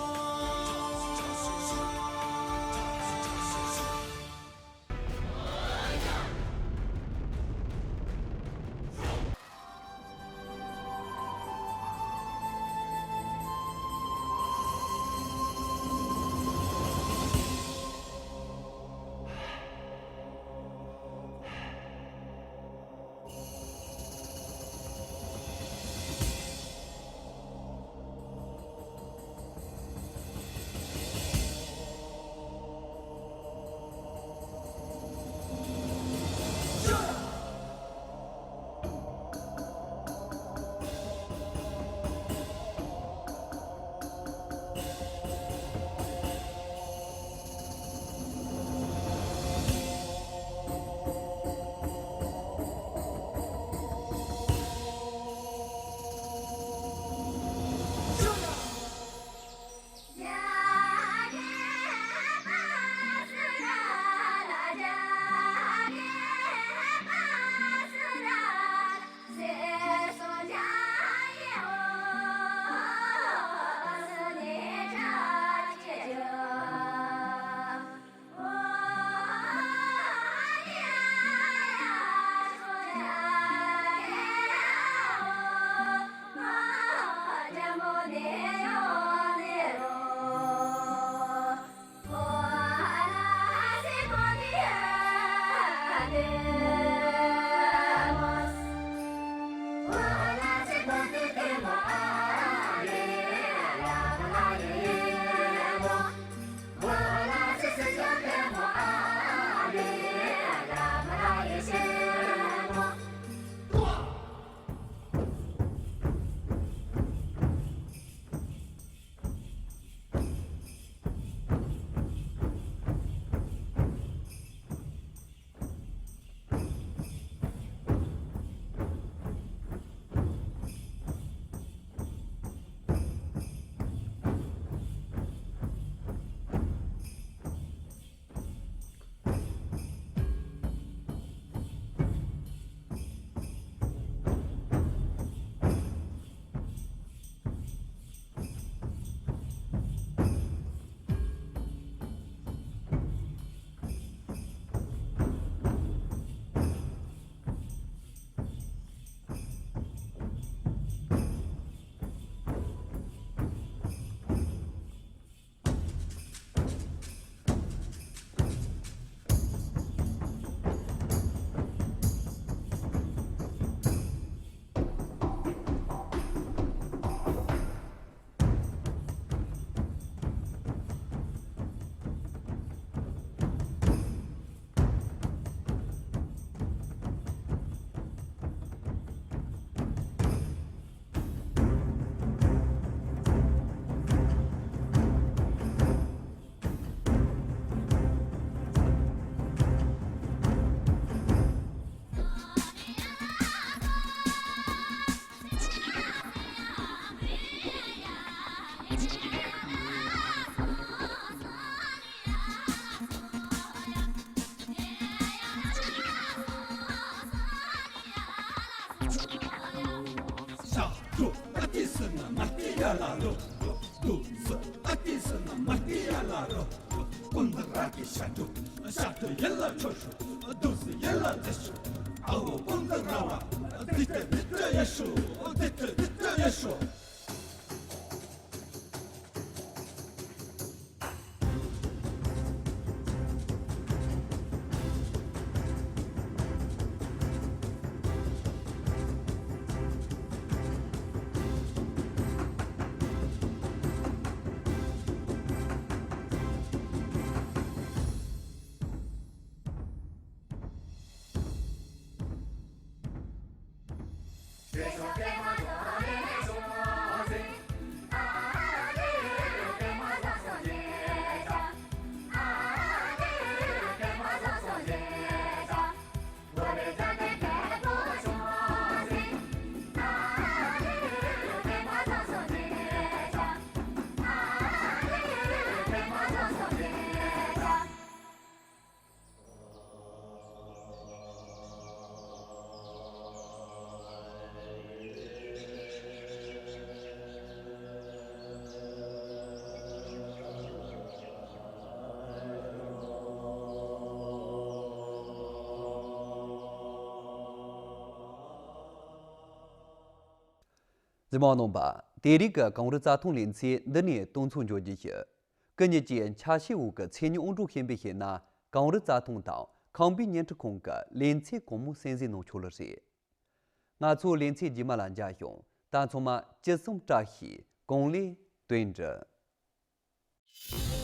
ཨ་ཀི་ཤ་ཀྲུ། ཤ་ཀྲུ་ཡིན་ལ་ཆོ་ཤོ། དུ་སི་ཡིན་ལ་ཛི་ཤོ། ཨ་བོ་ཀུན་ཏུ་ར་བ། དི་ཏྲ་དི་ཏྲ་ཡེ་ཤོ། དི་ཏྲ་དི་ཏྲ་ཡེ་ཤོ། གཟིགས་མོ་བ་རྣམ་པ། དེ་རིང་གི་གངས་རི་རྩྭ་ཐང་ལེ་ཚན་འདི་ནས་གཏོང་ཚོགས་འཇོག་རྒྱུ་ཡིན། སྐུ་ཉིད་ཀྱི་ཆ་ཤས་འོག་གི་མཚན་ཉིད་དབང་སྒྲོག་ཤེས་པའི་ཞེ་ན། གངས་རི་རྩྭ་ཐང་དང་ཁང་པའི་བརྙན་འཕྲིན་ཁང་གི་ལེ་ཚན་གང་མང་གསན་གཟིགས་གནང་ཆོག་ལེ་རེད། ང་ཚོ་ལེ་ཚན་རྗེས་མ་ལ་མཇལ་ཡོང་། ད་ཚང་མ་ཅི་བསམ་བཀྲ་ཤིས། གང་ལེགས་དོན་འགྲུབ།